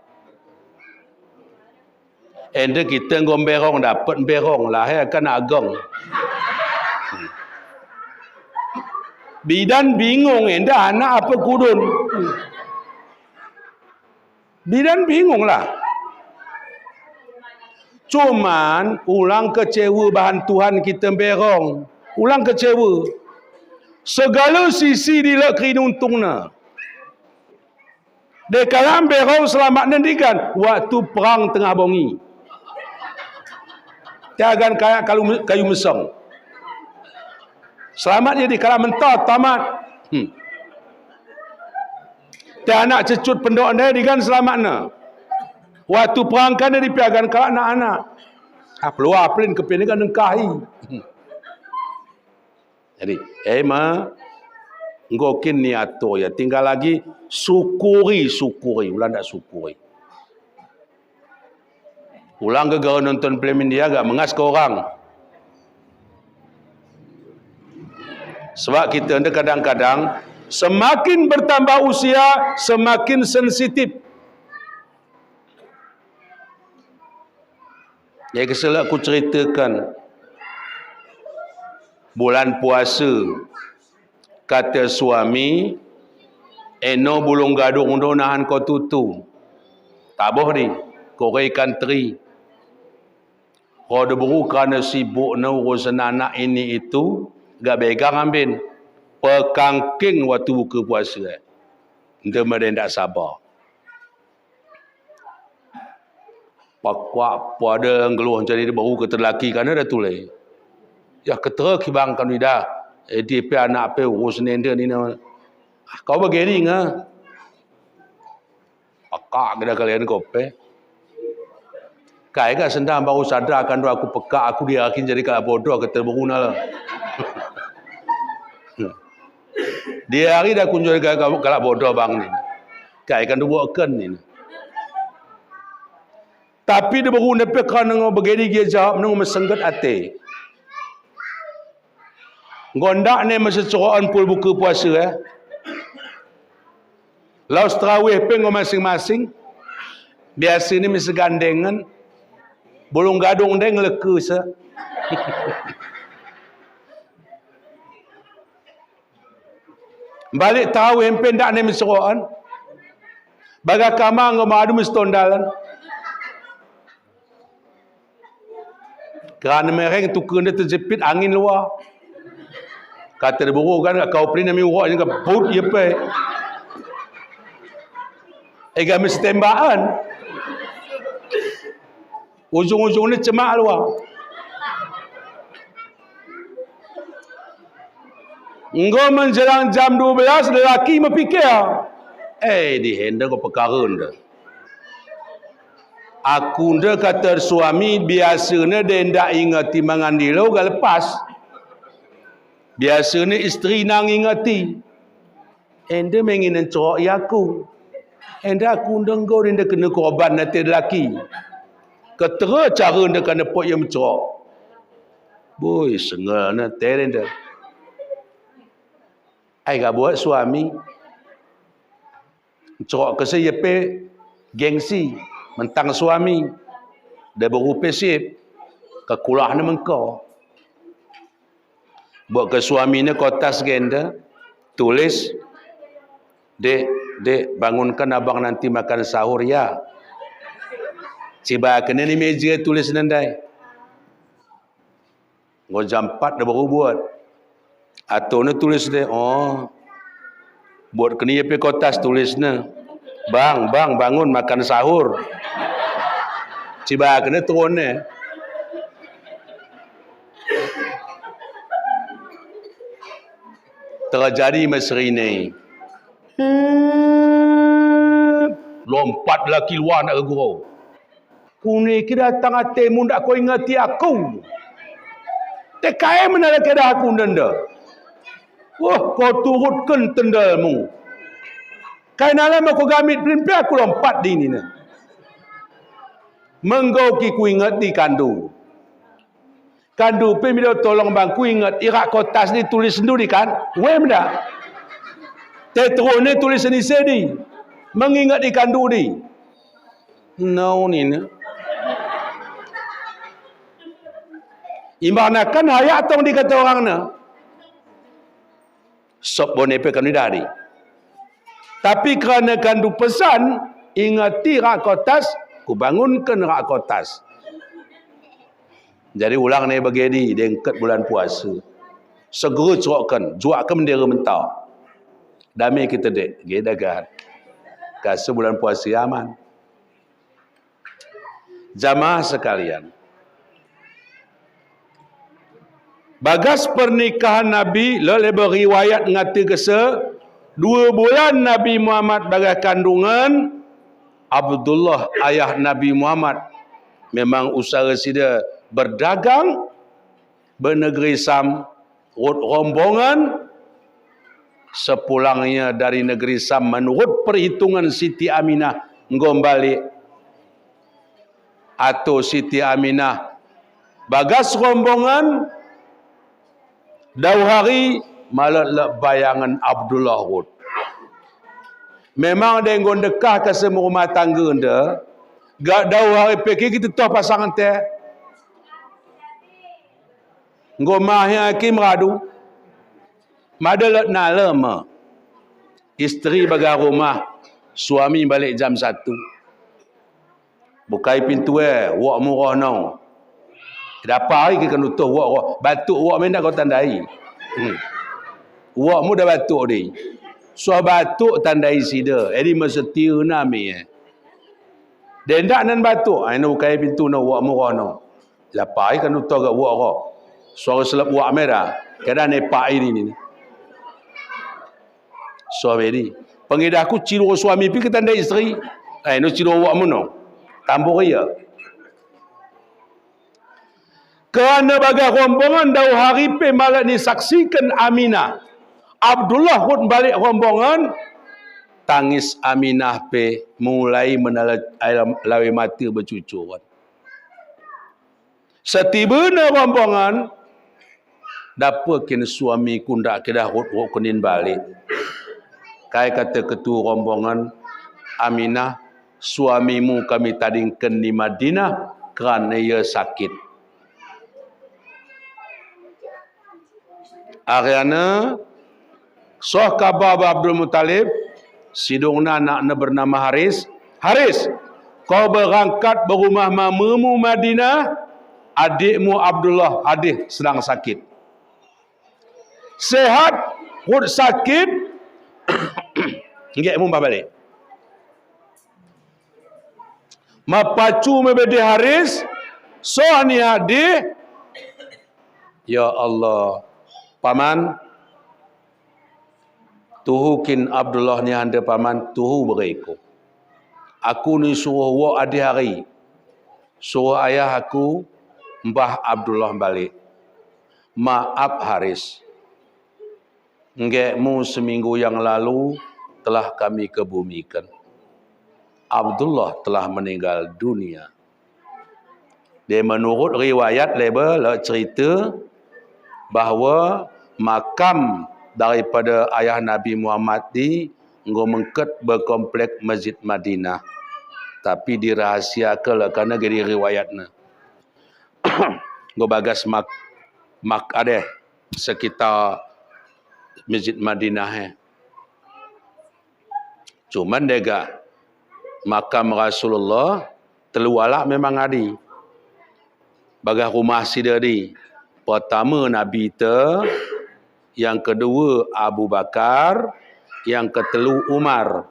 Ende kita nggo berong dapat berong lah ya kan agong. Bidan bingung ende anak apa kudun. Bidan bingung lah. Cuman ulang kecewa bahan Tuhan kita berong. Ulang kecewa. Segala sisi dilek kerinuntung na. Dekalam berong selamat nendikan waktu perang tengah bongi. Tiagan kayak kalu kayu mesong. Selamat jadi kalam mentah tamat. Hmm. Te anak cecut pendok ne digan selamat ne. Waktu perang kan di piagan kalak anak-anak. Ah, peluar pelin kepin kan nengkahi. Hmm. Jadi, eh ma, nggokin niat to ya. Tinggal lagi syukuri, syukuri. Ulang ndak syukuri. Ulang ke gaun nonton film India gak mengas ke orang. Sebab kita ni kadang-kadang semakin bertambah usia, semakin sensitif. Ya, keselak ku ceritakan bulan puasa. Kata suami, eno bulung gadung do nahan ko tutu. Taboh di, ko ikan teri. Ko de beru kerana sibuk ne urusan anak ini itu, gak begang ambin. Pekangking waktu buka puasa. Nda mada ndak sabar. Pakuak pada nggeluh jadi baru kata laki kan ada tulai. Ya kata kibang kan ida. Eh, di pe anak pe urus nende ni na. Kau bageri nga. Peka kira kalian kope. Kai ka sendang baru sadar kan aku peka, aku dia akin jadi kala bodoh ke terburu na lah. Dia hari dah kunjung kala, kala bodoh bang ni. Kai kan dua kan ni. Tapi dia baru nepe kan nengok bageri dia jawab nengok mesengget ate. Gondak ne masa ceroan pul buku puasa, eh. Laus tarawih pe ngo masing-masing. Biasa ni masa gandengan. Bulung gadung deng leku se. Balik tarawih pe ndak ne masa ceroan. Baga kama ngo madu masa tondalan. Kerana mereng tukun dia terjepit angin luar. Kata dia buru kan, kau prin ami urok ni ka boot ye pe. Ega mesti tembakan. Ujung-ujung ni cemak luar. Enggo menjelang jam dua belas lelaki mepikir. Eh, di henda ko pekara enda. Aku nda kata suami biasa ne dia ndak ingeti mangan dilo ga lepas. Biasa ne isteri nang ingeti. Enda menginen cerok ya aku. Enda aku nda enggo nda kena korban nate lelaki. Ketera cara nda kena pot ya mencerok. Boi, sengel ne teren dah. Ai ga buat suami. Cerok ke se ye pe gengsi, mentang suami. Dia baru pe sip, kekulah ne mengko. Buat ke suami ne kotas genda, tulis, "Dek, dek, bangunkan abang nanti makan sahur ya." Ciba kena ni meja tulis nendai. Ngo jam empat dia baru buat. Atau ne tulis deh, oh. Buat kena ye pe kotas tulis ne. "Bang, bang, bangun makan sahur." Ciba kena turun ne. Terjadi meseri ne. Lompat lelaki luar ndak ke gurau. Kune kira tang ate mu ndak ko ingeti aku. Te kai menala kira aku nda nda. Wah, ko turutken tendal mu. Kai nala ma ko gamit prin pe aku lompat di ni na. Menggo ki ku ingeti kandu. Kandu pe mi do tolong bang ku inget i rak kotas ni tulis ndu di kan. Wem da. Te terus ni tulis ni se di. Menginget i kandu di. Nau ni ne. Imbang na kan haya tong di kata orang ne. Sop bone pe kanu dari. Tapi kerana kandu pesan, ingeti rak kotas, ku bangunken rak kotas. Jadi ulang ne bagedi, dengket bulan puasa. Segera cerokkan, juak ke mendera mentah. Dame kita dek, geda gahat. Kasa bulan puasa aman. Jamaah sekalian. Bagas pernikahan Nabi, lele beriwayat ngati kese, dua bulan Nabi Muhammad bagas kandungan, Abdullah ayah Nabi Muhammad memang usaha sida berdagang, ba negeri Sam, rut rombongan, sepulangnya dari negeri Sam menurut perhitungan Siti Aminah, nggombalik. Atau Siti Aminah, bagas rombongan, dau hari, malet lek bayangan Abdullah rut. Memang deng nggon dekah ke semua rumah tangga nda, ga dau hari peki kita toh pasangan te. Nggo mah ya ki meradu. Mada lek nalema. Isteri baga rumah, suami balik jam satu. Bukai pintu eh, wok mu roh no. Dapa ai ki kanu toh wok roh. Batuk wok menda ko tandai. Hmm. Wok mu da batuk di. So batuk tandai sida. Edi mesetiu nami eh. Dendak nan batuk. Ai no bukai pintu no wok mu roh no. Lapai kan utoh ga wok ko. Suara selap wok mera. Kada ne pai ni ni. Soh be di. Pengidah ku ciro suami pi ke tanda isteri. Ai, no ciro wak meno. Tambah ia. Kerana bagai rombongan dau hari pe malah ni saksikan Aminah. Abdullah hut balik rombongan. Tangis Aminah pe mulai menala air lawe mata bercucuran. Setiba na rombongan, dapur kin suami ku ndak kidah hut-hut kenin balik. Kai kata ketua rombongan, Aminah, suamimu kami tadingkan di Madinah kerana ia sakit. Akhirnya, soh kabar ba Abdul Muttalib, sidung na anak na bernama Haris. Haris, kau berangkat berumah mamamu Madinah, adikmu Abdullah Haris sedang sakit. Sehat, hut sakit, nggak mu babalik. Mapacu mebede Haris, soh ni Haris, ya Allah, paman, tuhu kin Abdullah ni hande paman, tuhu bereko. Aku ni suruh wak adi hari, suruh ayah aku, mbah Abdullah balik. Maaf Haris. Nggak mu seminggu yang lalu telah kami kebumikan. Abdullah telah meninggal dunia. Dia menurut riwayat lebe le cerita bahawa makam daripada ayah Nabi Muhammad di enggo mengket berkomplek Masjid Madinah. Tapi dirahasiakan lah kerana jadi riwayat na. Enggo bagas mak mak adeh sekitar Masjid Madinah eh. Cuman dega makam Rasulullah telu alak memang adi. Bagas rumah sida di. Pertama Nabi te, yang kedua Abu Bakar, yang ketelu Umar.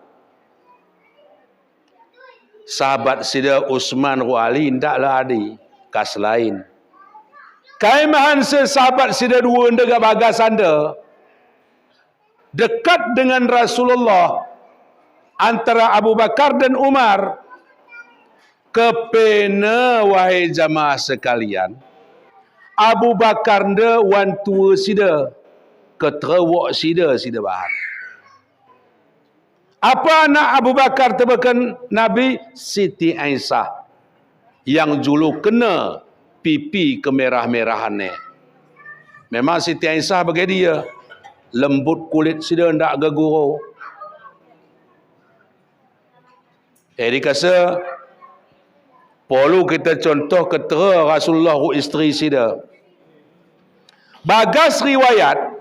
Sahabat sida Usman ru Ali ndak la adi, kas lain. Kai mahan se sahabat sida dua nda ga bagas anda dekat dengan Rasulullah antara Abu Bakar dan Umar. Kepena wahai jamaah sekalian, Abu Bakar nda wan tua sida, keterewok sida, sida bahan. Apa anak Abu Bakar tebakan Nabi? Siti Aisyah. Yang julu kena pipi kemerah-merahan ne. Memang Siti Aisyah bagai dia, lembut kulit sida ndak geguro. Jadi kasa perlu kita contoh ketera Rasulullah ru isteri sida. Bagas riwayat,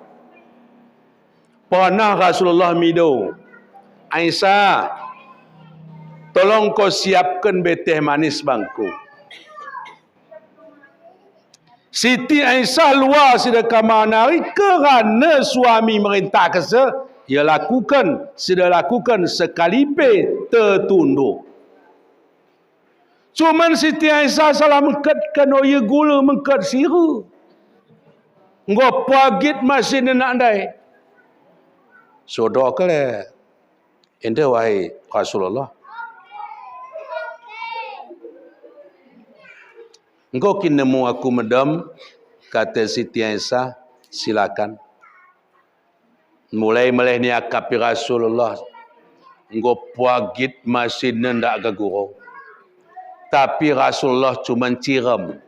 pernah Rasulullah mido, Aisyah, tolong kau siapkan be teh manis bangku. Siti Aisyah luar sida kamar nari kerana suami merintah kasa, ia lakukan, sida lakukan sekali pe tertunduk. Cuman Siti Aisyah salah mengket keno ia gula mengket siru. Enggo pagit masih nenak ndai. Sodok le. Enda wahai Rasulullah. Enggo kin nemu aku medam, kata Siti Aisyah, silakan. Mulai meleh ni akapi Rasulullah. Enggo pagit masih nendak geguro. Tapi Rasulullah cuman ciram.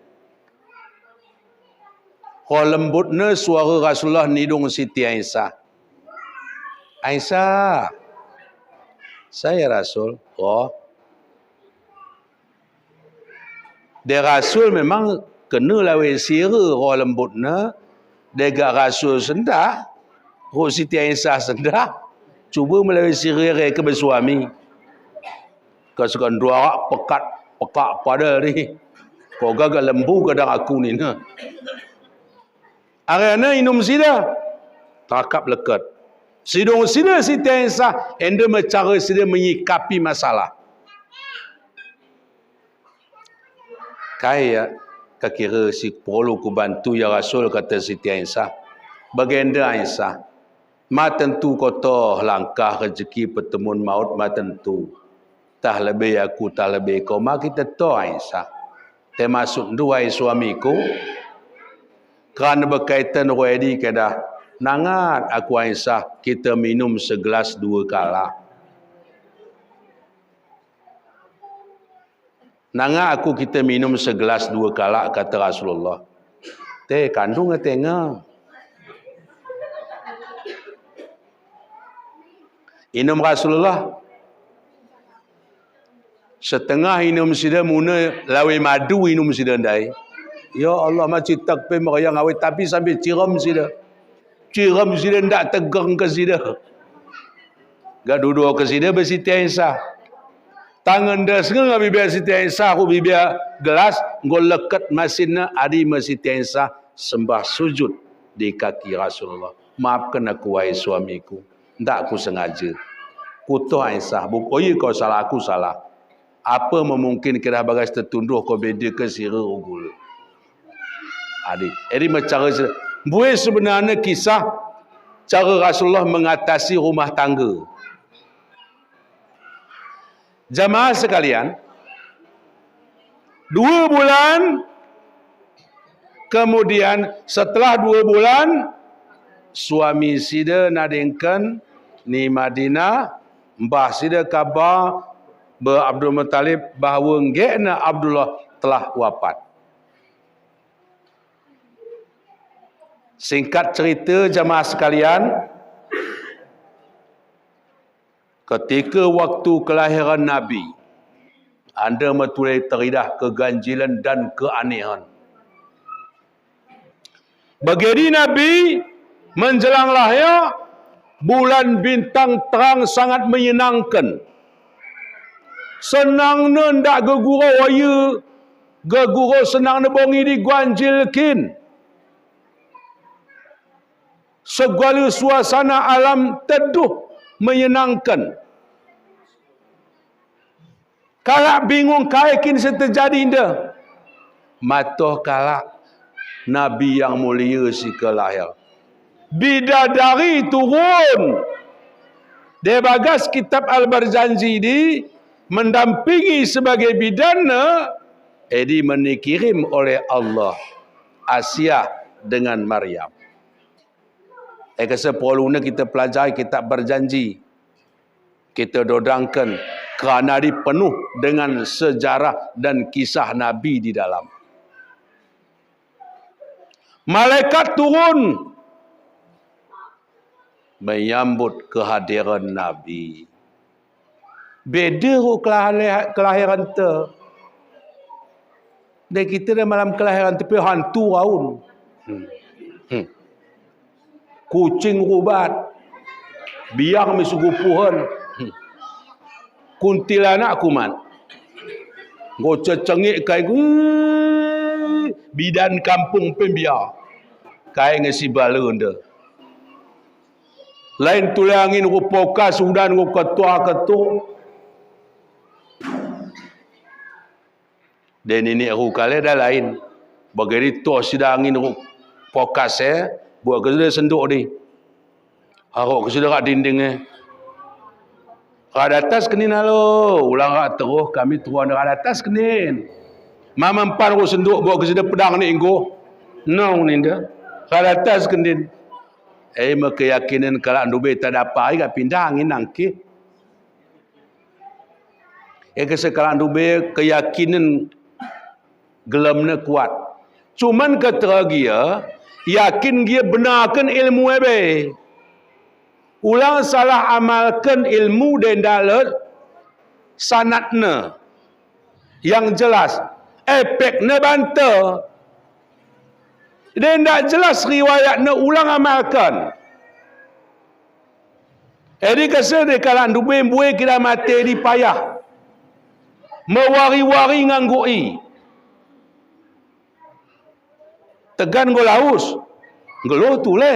Ho lembut ne suara Rasulullah nidung Siti Aisyah. Aisyah. Saya Rasul. Oh. De Rasul memang kena lawe sira ho lembut ne. Dega Rasul sendah. Ho Siti Aisyah sendah. Cuba melawe sira ke bersuami. Kasukan dua pekat, pekak pada ni. Ko gaga lembu kadang aku ni ne. Arana inum sida, takap leket. Sidung sida Siti Aisyah, enda me cara sida menyikapi masalah. Kai ya, kakira si perlu ku bantu ya Rasul, kata Siti Aisyah. Baginda Aisyah. Ma tentu kotoh langkah rezeki petemun maut ma tentu. Tah lebe aku, tah lebe ko, ma kita toh ai sah. Termasuk ndu ai suamiku. Kan berkaitan ko edi kedah. Nangat aku ai sah kita minum segelas dua kala. Nangat aku kita minum segelas dua kala, kata Rasulullah. Te kandung tengah. Inum Rasulullah. Setengah inum sida muna lawe madu inum sida ndai. Ya Allah, ma citak pe makayang awe tapi sambil ciram sida. Ciram sida ndak tegang ke sida. Ga dudu ke sida besi tensa. Tangan das nga bibia si tensa, aku bibia gelas, nggo leket masin na adi mesi tensa sembah sujud di kaki Rasulullah. Maafkan aku wahai suamiku. Ndak ku sengaja. Kutoh ai sah, buk oi kau salah, aku salah. Apa memungkin kira bagas tertunduh kau beda ke sira ugul. Adi, edi ma cara sira. Bue sebenarnya kisah cara Rasulullah mengatasi rumah tangga. Jamaah sekalian, dua bulan kemudian, setelah dua bulan, suami sida nadingkan ni Madinah, mbah sida kabar be Abdul Muttalib bahawa ngge'na Abdullah telah wafat. Singkat cerita jamaah sekalian, ketika waktu kelahiran Nabi, anda ma tulai teridah keganjilan dan keanehan. Bagi Nabi menjelang lahir, bulan bintang terang sangat menyenangkan. Senang ne ndak gegurau ayu, gegurau senang ne bongi diganjilkin. Segala suasana alam teduh menyenangkan. Kalak bingung kai kin si terjadi nda. Matoh kalak Nabi yang mulia si kelahir. Bidadari turun. Di bagas kitab Al-Barzanji di mendampingi sebagai bidanna, edi menikirim oleh Allah Asiah dengan Maryam. Eka sepuluh ne kita pelajari kitab Barzanji. Kita dodangkan kerana dipenuh dengan sejarah dan kisah Nabi di dalam. Malaikat turun menyambut kehadiran Nabi. Beda ko kelahir-, kelahiran te. Dai kita dai malam kelahiran te pe hantu aun. Hmm. Hmm. Kucing rubat. Biang mi sugupuhan. Hmm. Kuntilanak kuman. Nggo cecengik kai ku. Bidan kampung pembia. Kai ngesi balunda. Lain tulangin ku pokas udan ku ketua-ketua. Dai nini aku kale da lain. Bagari toh sidangin ku pokas eh. Buat ke sudah senduk di. Aku ke sudah kat dinding eh. Kat atas kenin alo. Ulang kat terus kami tuan kat atas kenin. Mamam pan ku senduk buat ke sudah pedang ni inggo. Nong ninda. Kat atas kenin. Eh, ma keyakinan kalak ndube tak dapat ai ka pindah angin nangki. Eka sekarang dube keyakinan gelamna kuat. Cuman kata gia, yakin gia benarkan ilmu ebe. Ulang salah amalkan ilmu denda ler sanatna. Yang jelas, epekna banta. Denda jelas riwayatna ulang amalkan. Edi kese de kalan dubembue kira mate di payah. Mewari-wari nganggo i. Tegan nggo laus. Nggeluh tule.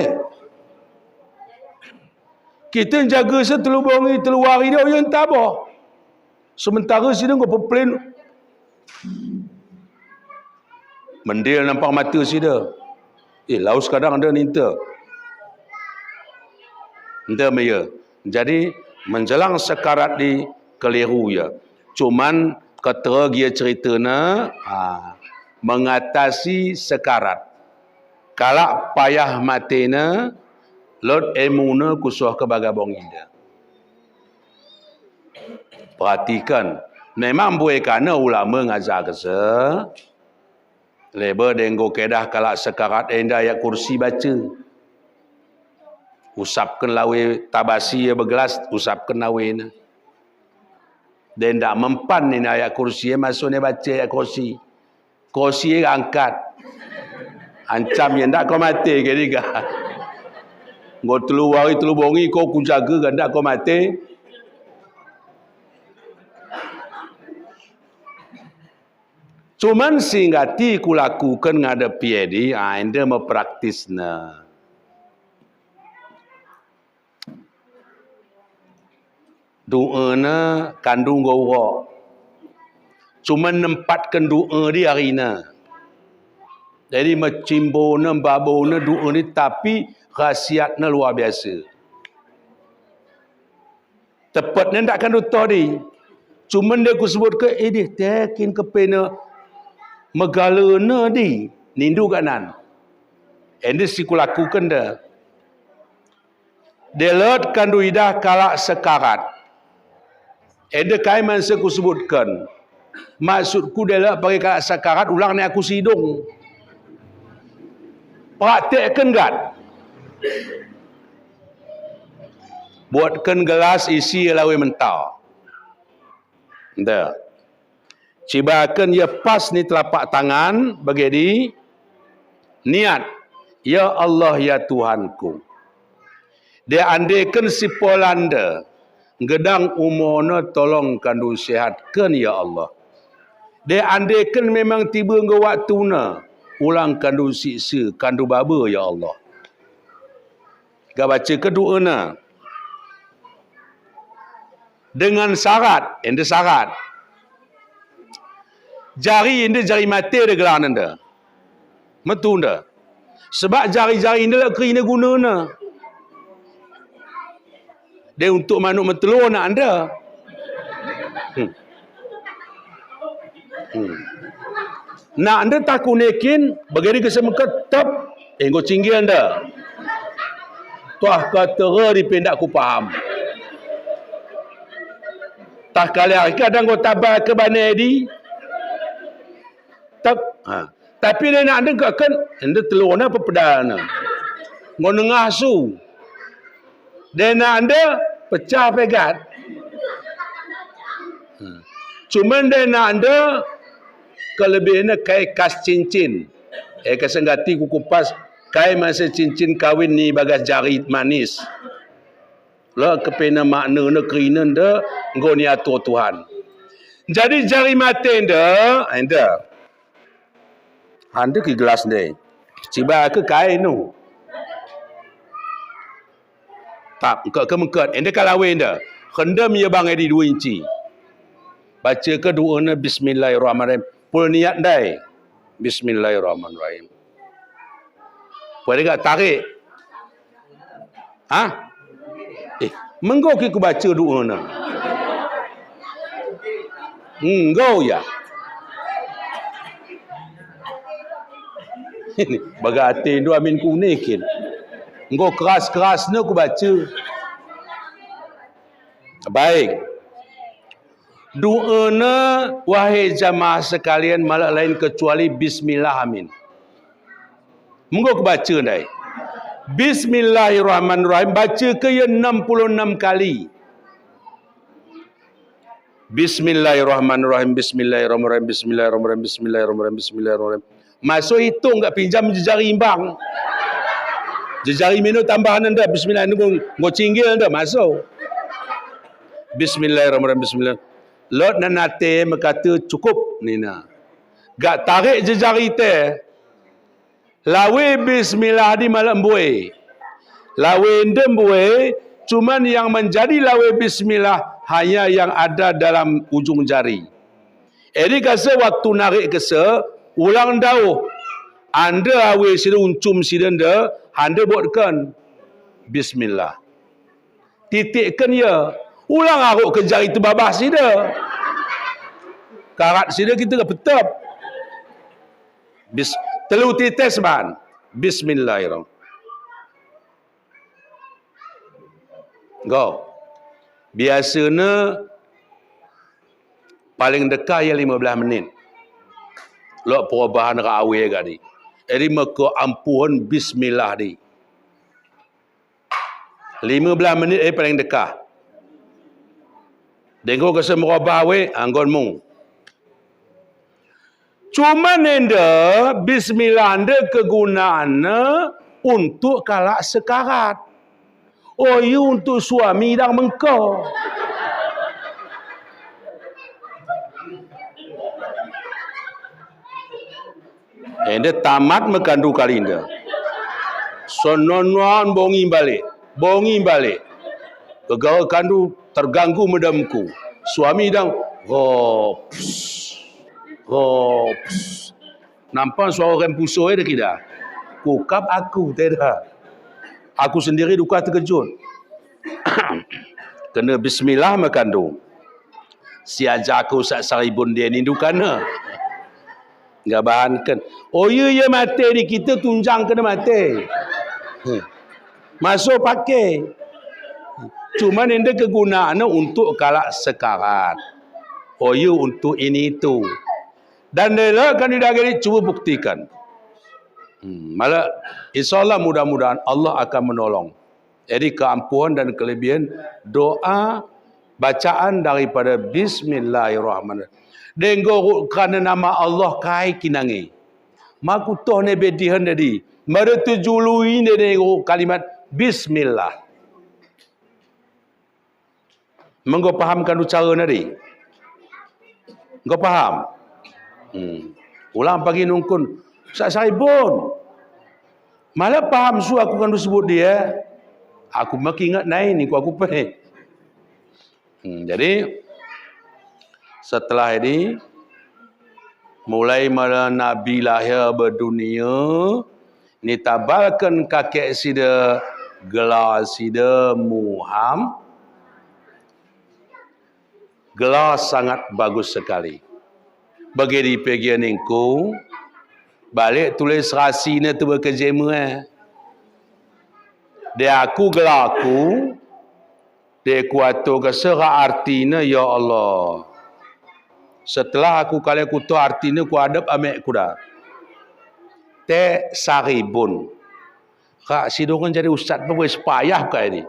Kita jaga se telu bongi, telu wari dia uyan tabo. Sementara sida nggo pepelin. Mendil nampak mata sida. Eh, laus kadang ada ninta. Enda me ya. Jadi, menjelang sekarat di keliru ya. Cuman, ketereg ya ceritana, ha, mengatasi sekarat. Kalak payah matena, lot emuna kusoh ke bagabong inda. Perhatikan. Memang buai kana ulama ngajar kese. Lebe denggo kedah kalak sekarat enda ayat kursi baca. Usapkan lawe tabasi ya begelas, usapkan lawena. Denda mempan ni ayat kursi ya masuk ni baca ayat kursi. Kursi ya angkat. Ancam ya ndak ko mate ke diga. Ngo telu wari telu bongi ko kujaga ke ndak ko mate. Cuman singgati kulakukan ngadep piedi, ah, enda mepraktisna. Doana kandung goro. Cuman nempatkan doa di arina. Jadi mecimbona, babona doa di, tapi khasiatna luar biasa. Tepatna ndak kandung toh di. Cuman dia kusebut ke, eh, dia tekin kepena megalana di. Nindu kanan. Enda si kulakukan da. Delat kandung idah kalak sekarat. Enda kai mansa kusebutkan. Maksudku delat pakai kalak sekarat ulang ni aku sidung. Praktekkan gat. Buatkan gelas isi lawe mentah. Enda. Cibakan ya pas ni telapak tangan, bagedi niat, "Ya Allah, ya Tuhanku." Dia andaikan si polanda, gedang umurna tolong kandung sehatkan, ya Allah. Dia andaikan memang tiba nggo waktuna, ulang kandung siksa, kandung baba, ya Allah. Ga baca ke doana. Dengan syarat, enda syarat. Jari enda jari mate da gelar enda. Metu enda. Sebab jari-jari enda lah kerina gunana. Dia untuk manuk mentelur nak enda. Hmm. Hmm. Nak enda taku nekin, bagedi ke semeketep, eh, nggo cinggil enda. Tuah ketera di pendak ku paham. Tah kali hari kadang nggo taba ke bane di. Tep. Ha. Tapi dia nak enda ke kan, enda telurna apa pedalna. Nggo nengah su. Dia nak enda pecah pegat. Hmm. Cuman dia nak enda kelebihna kai kas cincin. Eh, kasenggati ku kupas kai masa cincin kawin ni bagas jari manis. Lah kepena makna na kerina enda nggo ni atur Tuhan. Jadi jari mate enda, enda. Enda ki gelas enda. Ciba ke kai nu. Tak, engke ke mengket. Enda ka lawe enda. Kendam ya bang di dua inci. Baca ke doana Bismillahirrahmanirrahim. Pul niat ndai. Bismillahirrahmanirrahim. Pul ga tarik. Ha? Eh, menggo ki ku baca doana. Menggo ya. Bagate ndo amin ku nekin. Nggo keras-keras ne ku baca. Baik. Doana, wahai jamaah sekalian, malah lain kecuali bismillah, amin. Menggo ku baca ndai. Bismillahirrahmanirrahim. Baca ke ya enam puluh enam kali. Bismillahirrahmanirrahim. Bismillahirrahmanirrahim. Bismillahirrahmanirrahim. Bismillahirrahmanirrahim. Bismillahirrahmanirrahim. Maso hitung ga pinjam jejari imbang. Jejari mino tambahan enda. Bismillah, enda nggo, nggo cinggil enda. Maso. Bismillahirrahmanirrahim. Bismillah. Lot na nate mekata cukup nina. Ga tarik jejari te. Lawe bismillah di malah mbue. Lawe enda mbue, cuman yang menjadi lawe bismillah hanya yang ada dalam ujung jari. Edi kase waktu narik kese, ulang dauh. Enda awe sida uncum sida enda, enda buatkan. Bismillah. Titikkan ya. Ulang aruk ke jari tebabah sida. Karat sida kita ke petep. Bis, telu titik ban. Bismillahirrahmanirrahim. Go. Biasanya paling deka ya lima belas menit. Lok perubahan ka awe gadi. Jadi maka ampuhun bismillah di. Lima belas menit eh paling deka. Dengko kese merubah awe, anggon mung. Cuma nende bismillah nende kegunaanna untuk kalak sekarat. Oh, iya untuk suami dan mengko. Ende tamat mekandu kalinda. Sononon bongi balik, bongi balik. Kegawa kandu terganggu medamku. Suami dang, gops, gops. Nampak suara rempuso eh dekida. Kukap aku, tidak. Aku sendiri duka terkejut. Kena bismillah mekandu. Si aja aku sak saribun dia nindu kana. Gabahankan. Oh iya, iya mate di kita tunjang kena mate. Hmm. Masuk pakai. Cuma nende kegunaanna untuk kalak sekarat. Oh iya, untuk ini itu. Dan dela kan tidak gini, cuba buktikan. Hmm, malah insya Allah mudah-mudahan Allah akan menolong. Jadi keampuhan dan kelebihan doa bacaan daripada Bismillahirrahmanirrahim. Denggo kana nama Allah kai kinangi. Maku toh ne bedihan jadi. Mada tujului ne denggo kalimat Bismillah. Menggo paham kandu cara nadi. Engko paham? Hmm. Ulang pagi nungkun. Sak saribun. Malah paham su aku kandu sebut dia. Aku makin ingat nai ni ku aku pe. Hmm, jadi setelah ini mulai mala Nabi lahir ba dunia, ni tabalkan kakek sida, gelar sida Muham, gelar sangat bagus sekali. Bagi di pegian ingku, balik tulis rasi ne tu bekerja mua. Dia aku gelar aku, dia kuato ke sera arti ne, ya Allah. Setelah aku kali kuto arti ne, ku adap amek kuda. Te saribun. Kak sidongan jadi ustaz pun boleh sepayah kak ini.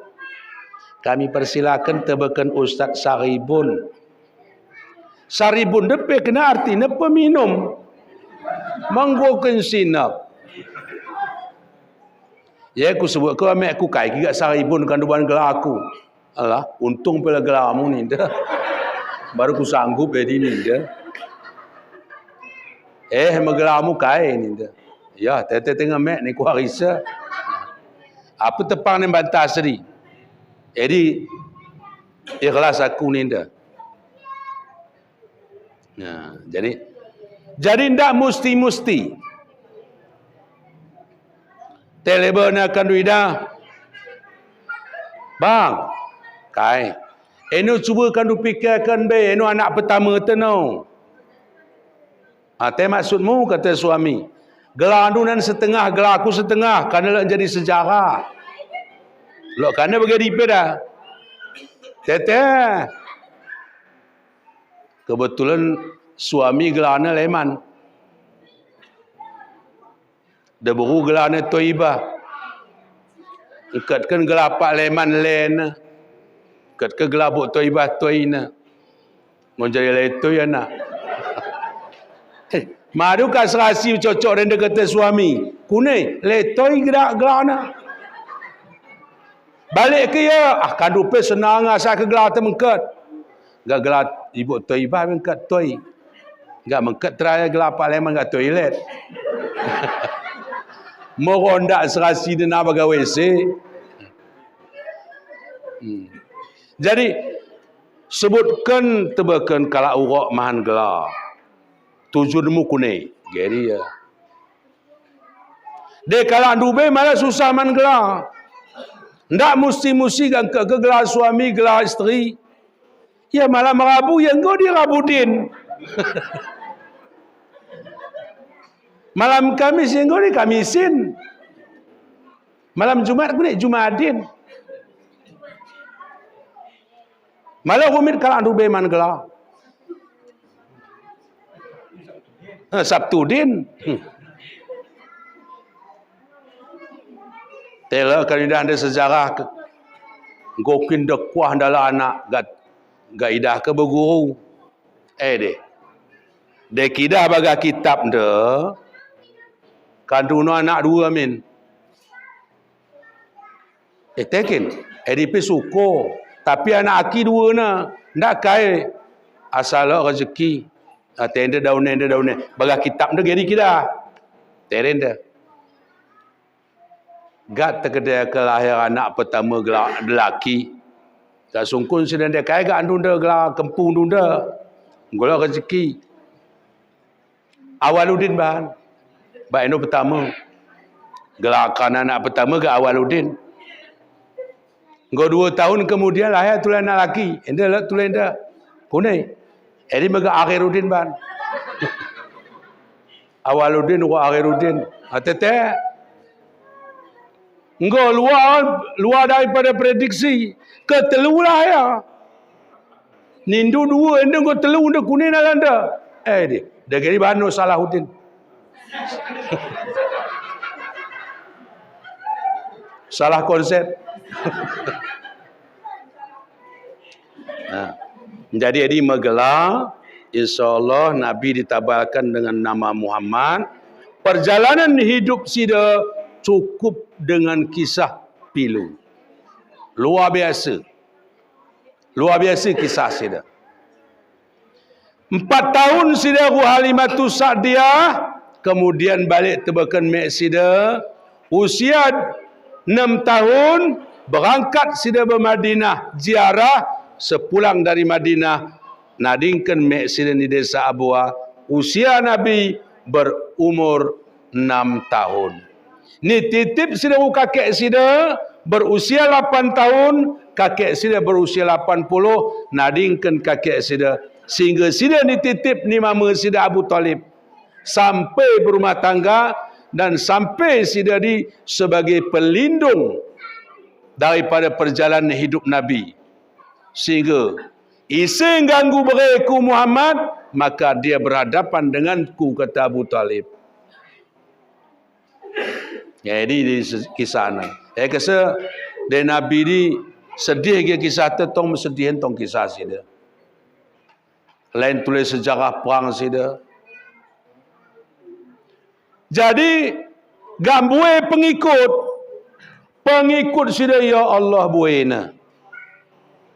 Kami persilakan tebakan Ustaz Saribun. Saribun depe kena arti ne peminum. Manggoken sinap. Ya ku sebut ke amek ku kai kigak saribun kanduan gelar aku. Alah, untung pela gelarmu ninda. Baru ku sanggup jadi ninda. Eh, megelarmu kai ninda. Ya, tete tengah mek ni kuarisa. Apa tepang ni bantah seri. Jadi ikhlas aku ninda. Nah, jadi jadi ndak musti-musti. Telebona kandu ida. Bang, kai. Eno cuba kandu pikirkan be, eno anak pertama teno. Ate maksudmu, kata suami. Gelar andu nan setengah, gelar aku setengah, karena lok jadi sejarah. Lok karena bagi di peda. Tete. Kebetulan suami gelarna Leman. Deburu gelarna Toibah. Engkatkan gelar Pak Leman lena. Engkatkan gelar Buk Toibah toina. Menjadi letoi anak. Eh, madu ka serasi cocok rende kata suami. Kune, letoi gerak gelarna. Balik ke ya, ah, kandu pe senang asa ke gelar te mengkat. Gak gelar Ibu Toibah mengkat toi. Gak mengkat teraya gelar Pak Leman gak toilet. Morondak serasi dena baga W C. Hmm. Jadi, sebutkan tebakan kalak urok mahan gelar. Tujuanmu kune. Jadi ya. Deh kalak dube malah susah man gelar. Ndak musti-musti kan ke, ke gelar suami, gelar isteri. Ya, malam Rabu ya enggo di Rabudin. Malam Kamis ya enggo di Kamisin. Malam Jumat ku ni Jumadin. Malam Khamis kalak ndu be man gelar. Eh, Sabtudin. Hmm. Tela kali dah ada sejarah ke. Gokin dekuah dalam anak gat, gat idah ke beguru. Eh deh. Dek idah baga kitab nde. Kandung no anak dua min. Eh, tekin. Eh, di pe suko. Tapi anak aki dua na. Ndak kai. Asal lo rezeki. Ah, tende daun, tende daun. Baga kitab nde geri kida. Terende. Gat tekede ke lahir anak pertama gela-, lelaki. Gat sungkun sida nde kai gat andu nde gelar kempung ndu nde. Gula rezeki. Awaludin ban. Ba endo pertama. Gelar kan anak pertama ke Awaludin. Enggo dua tahun kemudian lahir tulen anak laki. Enda lah tulen enda. Kunai. Edi mega Akhirudin ban. Awaludin ko Akhirudin. Atete. Enggo luar, luar daripada prediksi. Ketelu lahir. Nindu dua, enda enggo telu, enda kuning na landa. Eh, di. Dah geri bano Salahuddin. Salah konsep. Nah, jadi, jadi megela, insya Allah Nabi ditabalkan dengan nama Muhammad. Perjalanan hidup sida cukup dengan kisah pilu. Luar biasa. Luar biasa kisah sida. Empat tahun sida ku Halimatus Sa'diyah, kemudian balik tebeken mek sida. Usia enam tahun, berangkat sida ba Madinah, ziarah, sepulang dari Madinah, nadingken mek sida ni desa Abwa. Usia Nabi berumur enam tahun. Ni titip sida ku kakek sida berusia lapan tahun, kakek sida berusia lapan puluh, nadingken kakek sida. Sehingga sida ni titip ni mama sida Abu Talib. Sampai berumah tangga dan sampai sida di sebagai pelindung daripada perjalanan hidup Nabi. Sehingga ise ganggu bere ku Muhammad, maka dia berhadapan denganku, kata Abu Talib. Ya, ini di se-, kisah na. Eh, kese, de Nabi di sedih ke kisah te tong, sedih tong kisah sida. Lain tulis sejarah perang sida. Jadi, gambue pengikut, pengikut sida, ya Allah, buena.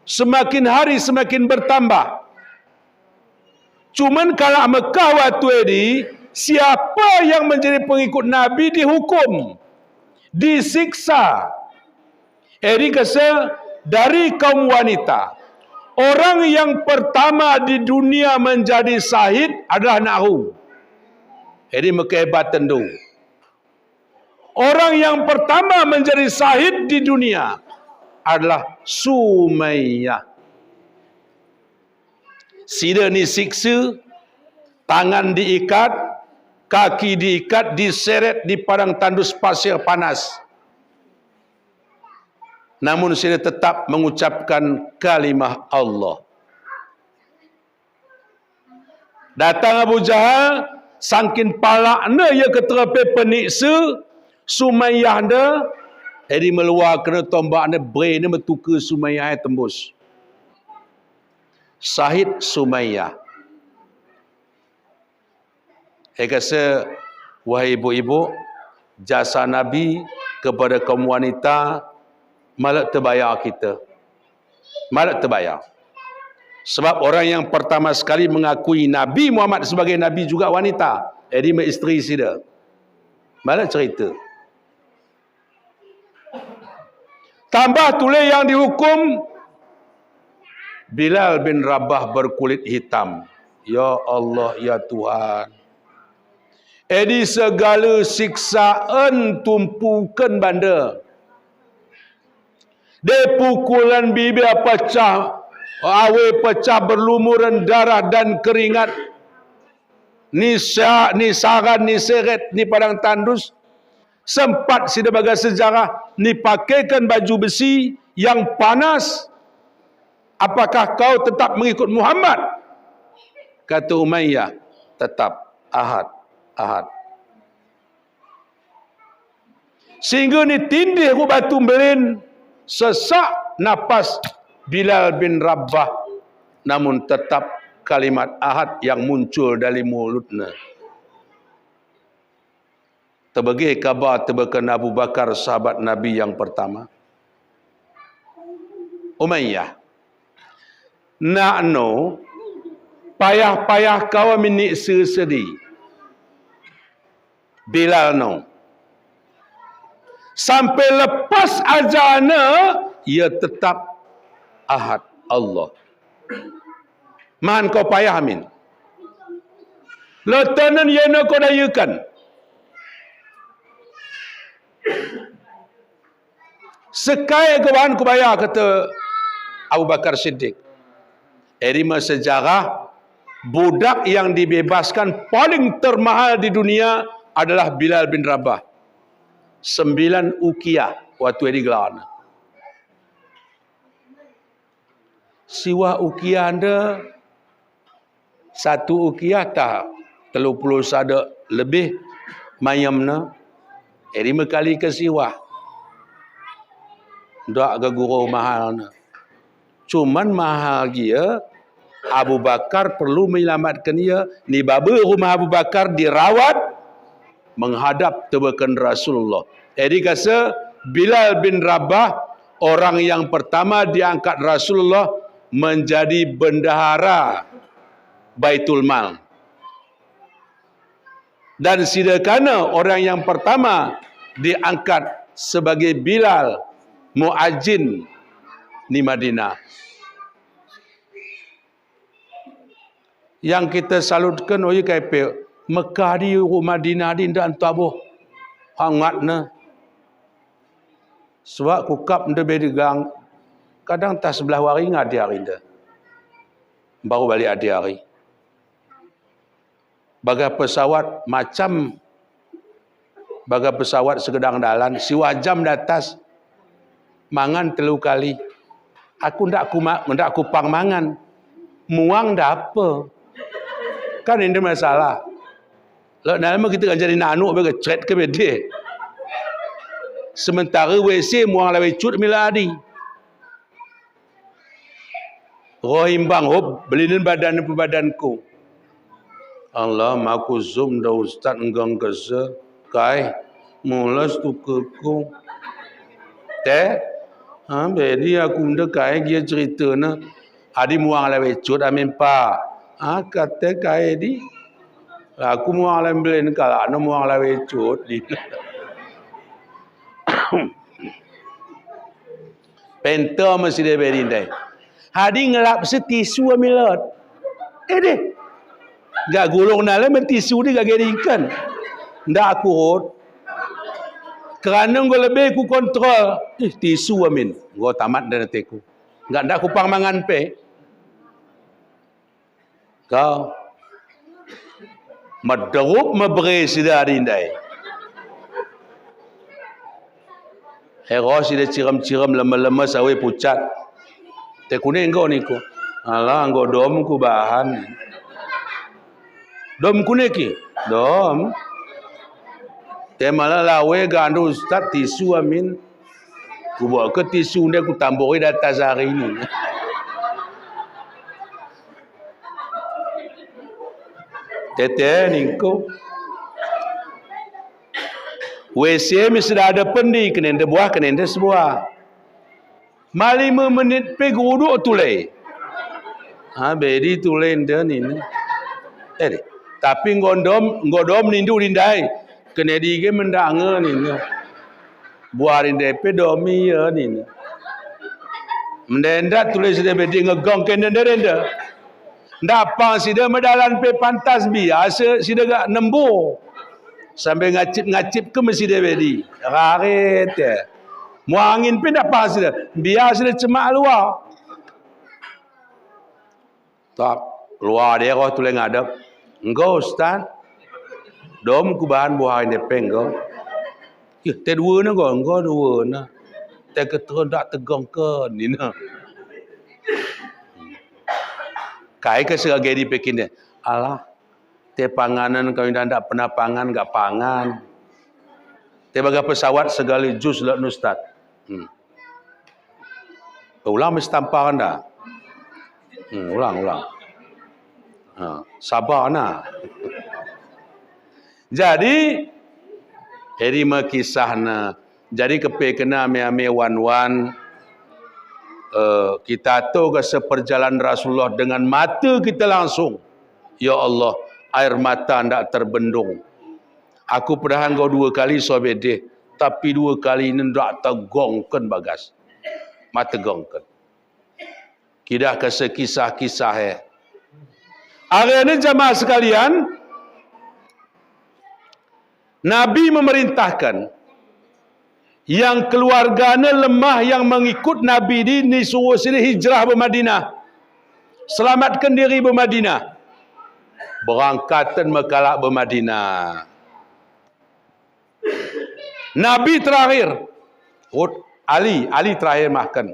Semakin hari semakin bertambah. Cuman kalau Mekah waktu ini, siapa yang menjadi pengikut Nabi dihukum, disiksa. Eri kese dari kaum wanita. Orang yang pertama di dunia menjadi syahid adalah Nahu. Eri mekehebatan tu. Orang yang pertama menjadi syahid di dunia adalah Sumayyah. Sida ni siksa, tangan diikat, kaki diikat, diseret di padang tandus pasir panas. Namun sida tetap mengucapkan kalimah Allah. Datang Abu Jahal, sangkin palakna ia keterepe peniksa Sumayyah nda, eri meluarkan tombakna, berena metuka Sumayyah tembus. Syahid Sumayyah. Ekase, wahai ibu-ibu, jasa Nabi kepada kaum wanita malak tebayar kita. Malak tebayar. Sebab orang yang pertama sekali mengakui Nabi Muhammad sebagai Nabi juga wanita. Jadi, me isteri sida. Malak cerita. Tambah tulis yang dihukum Bilal bin Rabah berkulit hitam. Ya Allah, ya Tuhan. Edi segala siksaan tumpukan banda. Dipukulan bibir pecah, awe pecah berlumuran darah dan keringat. Ni sa-, ni saran, ni seret, ni padang tandus. Sempat sida baga sejarah, ni pakaikan baju besi yang panas. Apakah kau tetap mengikut Muhammad? Kata Umayyah, tetap. Ahad, Ahad. Sehingga ni tindih ku batu belin, sesak napas Bilal bin Rabah, namun tetap kalimat Ahad yang muncul dari mulutnya. Tebege kaba tebeken Abu Bakar, sahabat Nabi yang pertama. Umayyah. Nak no, payah-payah kau minik sesedi. Bilal no. Sampai lepas ajana, ia tetap Ahad, Allah. Man kau payah amin. Letanan ia no kau dayukan. Sekai kewan kubaya, kata Abu Bakar Siddiq. Eri me sejarah, budak yang dibebaskan paling termahal di dunia adalah Bilal bin Rabah. Sembilan ukiah waktu eri gelana. Siwah ukiah nda, satu ukiah tah telu puluh sada lebih mayamna. Eri me kali ke siwah. Nda geguru mahalna. Cuman mahal gia, Abu Bakar perlu menyelamatkan ia, ni babe rumah Abu Bakar dirawat, menghadap tebeken Rasulullah. Eri kasa Bilal bin Rabah, orang yang pertama diangkat Rasulullah menjadi bendahara Baitul Mal. Dan sida kana orang yang pertama diangkat sebagai Bilal muazzin ni Madinah. Yang kita salutkan, oh iya, kai pe Mekah di, ku Madinah di, nda entaboh hangatna. Sebab ku kap nda be digang, kadang tah sebelah wari ngadi hari nda. Baru balik adi hari. Baga pesawat macam, baga pesawat segedang dalan, siwah jam datas, mangan telu kali. Aku ndak ku ma-, ndak ku pang mangan. Muang nda apa? Kan ini masalah. Lok nalma kita kan jadi nanu be kecret ke bede. Sementara W C muang lawe cut mila adi. Roh imbang hop, belinin badan pe badanku. Allah, maku zum da ustad enggang kese, kai, mulas tu keku. Te, ha, bedi aku nda kai gia cerita na. Adi muang lawe cut amin pa. Ha, kate kai di. Aku muang lawe belin kala, anu muang lawe cut di. Penta masih dia beri ndai. Hadi ngelap se tisu amilot. Eh deh. Gak gulung nale men tisu di gak gerikan. Ndak aku hot. Kerana nggo lebih ku kontrol. Ih, tisu amin. Nggo tamat dan teku. Ndak, ndak ku pang mangan pe. Kau. Mederup mebere sida adi ndai. Hero sida cirem-cirem leme-leme sawe pucat. Te kune nggo niku. Alah, nggo dom ku bahan. Dom kune ki? Dom. Te malah lawe gandu ustad tisu amin. Ku bawa ke tisu nda ku tambori datas hari ini. Tete ningko. W C mi sudah ada pendi, kenende buah, kenende sebuah. Malima menit pe guduk tulai. Ha, bedi tulai nda nina. Eh, tapi nggo dom, nggo dom nindu di ndai. Kene di ge mendanga nina. Buah di ndai pe domi ya nina. Mendenda tulai sida bedi ngegong ke nenda-nenda. Ndak pang sida medalan pe pantas biasa sida gak nembu. Sampai ngacip-ngacip ke masih dia bedi. Raret ya. Mo angin pe nda paham sida. Biar sida cemak lua. Tap, lua de ko tuleng adep. Enggo, Ustaz. Dom ku bahan buah ini penggo. Ih, te dua na ko, enggo dua na. Te keterendak tegong ke ni na. Kai ke sega gedi pekin de. Alah, te panganan kau indah ndak pernah pangan, nggak pangan. Te baga pesawat segala jus lah nustat. Hmm. Ulang mesti tampar anda. Hmm, ulang, ulang. Ha, sabar na. Jadi, eri ma kisah na. Jadi kepe kena ame-ame wan-wan, eh, kita tu ke seperjalanan Rasulullah dengan mata kita langsung. Ya Allah, air mata ndak terbendung. Aku padahal enggo dua kali sobe deh, tapi dua kali ini ndak tegongken bagas. Mata gongken. Kidah ke sekisah-kisah eh. Hari ini jamaah sekalian, Nabi memerintahkan yang keluarganya lemah yang mengikut Nabi di, ni suruh sini hijrah ke Madinah. Selamatkan diri ke Madinah. Berangkatan mekalak ke Madinah. Nabi terakhir. Hut Ali, Ali terakhir mahkan.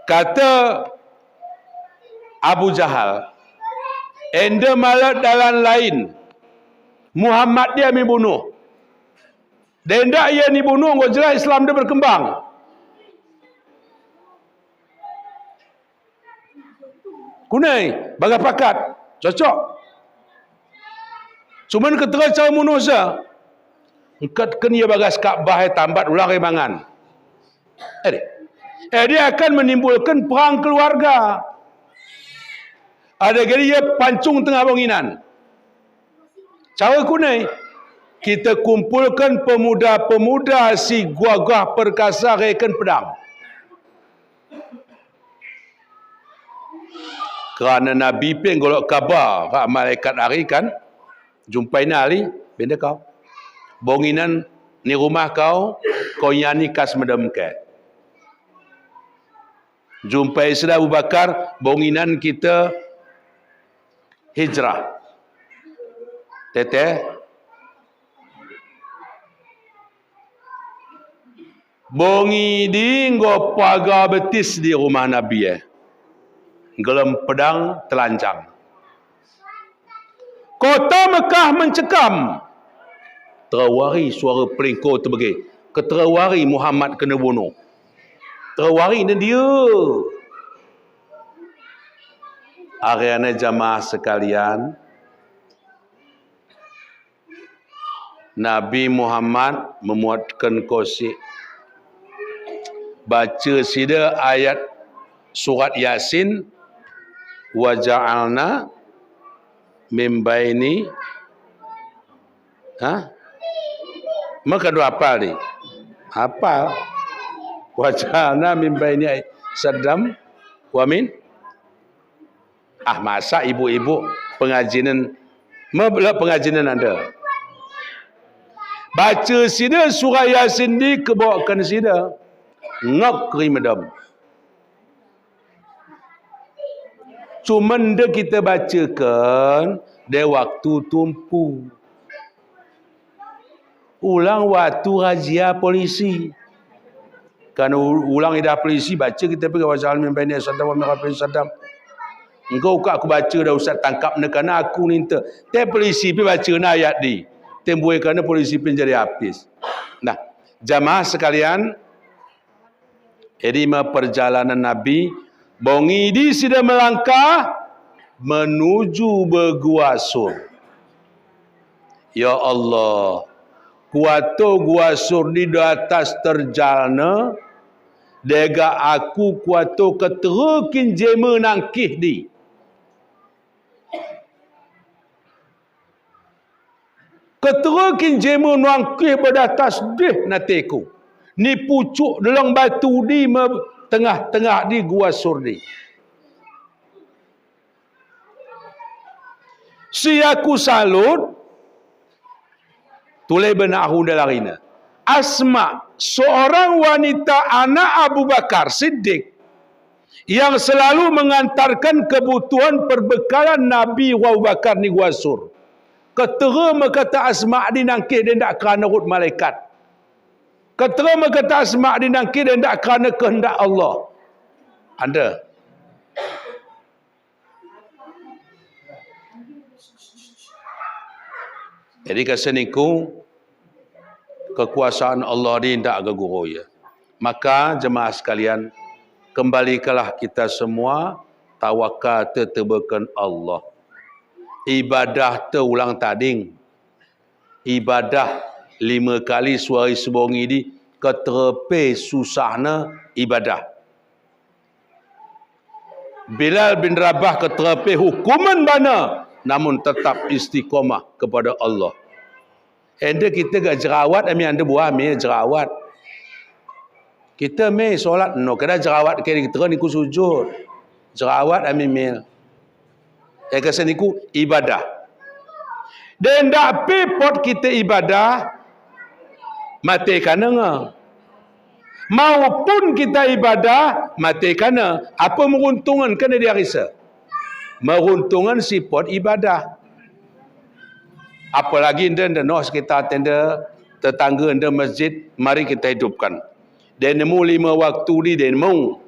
Kata Abu Jahal, enda mala dalan lain. Muhammad dia mi bunuh. Denda ia ni bunuh, enggo jelas Islam dia berkembang. Kunai, baga pakat. Cocok. Cuman ketika cara munuh sa. Engkat ken ia bagas Ka'bah eh tambat ulang ke mangan. Eh, dia akan menimbulkan perang keluarga. Ada geri ia pancung tengah bonginan. Cara kunai, kita kumpulkan pemuda-pemuda si gagah perkasa reken pedang. Kerana Nabi pe nggolok kaba, ka malaikat ari kan, jumpai na Ali, benda kau. Bonginan ni rumah kau, kau nyani kas medem ke. Jumpai sida Abu Bakar, bonginan kita hijrah. Tete. Bongi di nggo paga betis di rumah Nabi eh. Gelem pedang telanjang. Kota Mekah mencekam. Terawari suara pelingko tebege. Keterawari Muhammad kena bunuh. Terawari ni dia. Ari anai jamaah sekalian. Nabi Muhammad memuatkan kosik. Baca sida ayat surat Yasin, "Wa ja'alna mim baini," ha? Maka dua hafal di. Hafal. "Wa ja'alna mim baini ai sadam wa min." Ah, masa ibu-ibu pengajian, mebela pengajian anda. Baca sida surah Yasin di kebokan sida. Ngok keri medem. Cuman de kita bacakan, de waktu tumpu. Ulang waktu razia polisi. Kan u-, ulang idah polisi, baca kita pergi wa ja'alna mim baini sadam wa min khalfihim sadam. Engkau kak aku baca dah usah tangkap ne kana aku ninta. Te polisi pi baca na ayat di. Tembue kana polisi pi jadi habis. Nah, jamaah sekalian, jadi ma perjalanan Nabi, bongi di sida melangkah menuju be Gua Sur. Ya Allah, kuato Gua Sur di datas terjalna, dega aku kuato keterekin jema nangkih di. Keterekin jema nangkih bedatas deh nateku. Ni pucuk deleng batu di me tengah-tengah di Gua Sur di. Si aku salut, tulai bena ahu dalarina. Asma, seorang wanita anak Abu Bakar Siddiq yang selalu mengantarkan kebutuhan perbekalan Nabi Abu Bakar ni gua sur. Ketera me kata Asma di nangkih de ndak kerana rut malaikat. Ketera me kata Asma di nangkih de ndak kerana kehendak Allah. Anda. Jadi kesen iku kekuasaan Allah di ndak geguro ya. Maka jemaah sekalian, kembalikanlah kita semua tawakal tetebakan Allah. Ibadah teulang tading. Ibadah lima kali suari sebongi di ketera pe susahna ibadah. Bilal bin Rabah ketera pe hukuman bana, namun tetap istiqomah kepada Allah. Enda kita ga jerawat, ami anda buah me jerawat. Kita me solat no, kada jerawat kiri kita ni ku sujud. Jerawat ami me. Eh, kesen iku ibadah. De ndak pe pot kita ibadah, mate kana nga. Maupun kita ibadah, mate kana. Apa meruntungan kana di arisa? Meruntungan si pot ibadah. Apalagi enda, enda no sekitar tenda tetangga enda masjid, mari kita hidupkan. De nemu lima waktu di de nemu.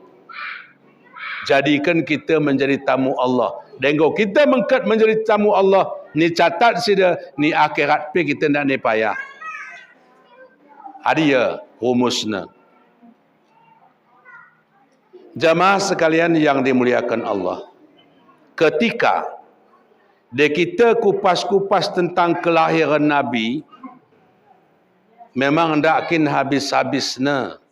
Jadikan kita menjadi tamu Allah. Denggo kita mengkat menjadi tamu Allah, ni catat sida, ni akhirat pe kita ndak ni payah. Adi ya rumusna. Jamaah sekalian yang dimuliakan Allah, ketika de kita kupas-kupas tentang kelahiran Nabi, memang ndak kin habis-habisna.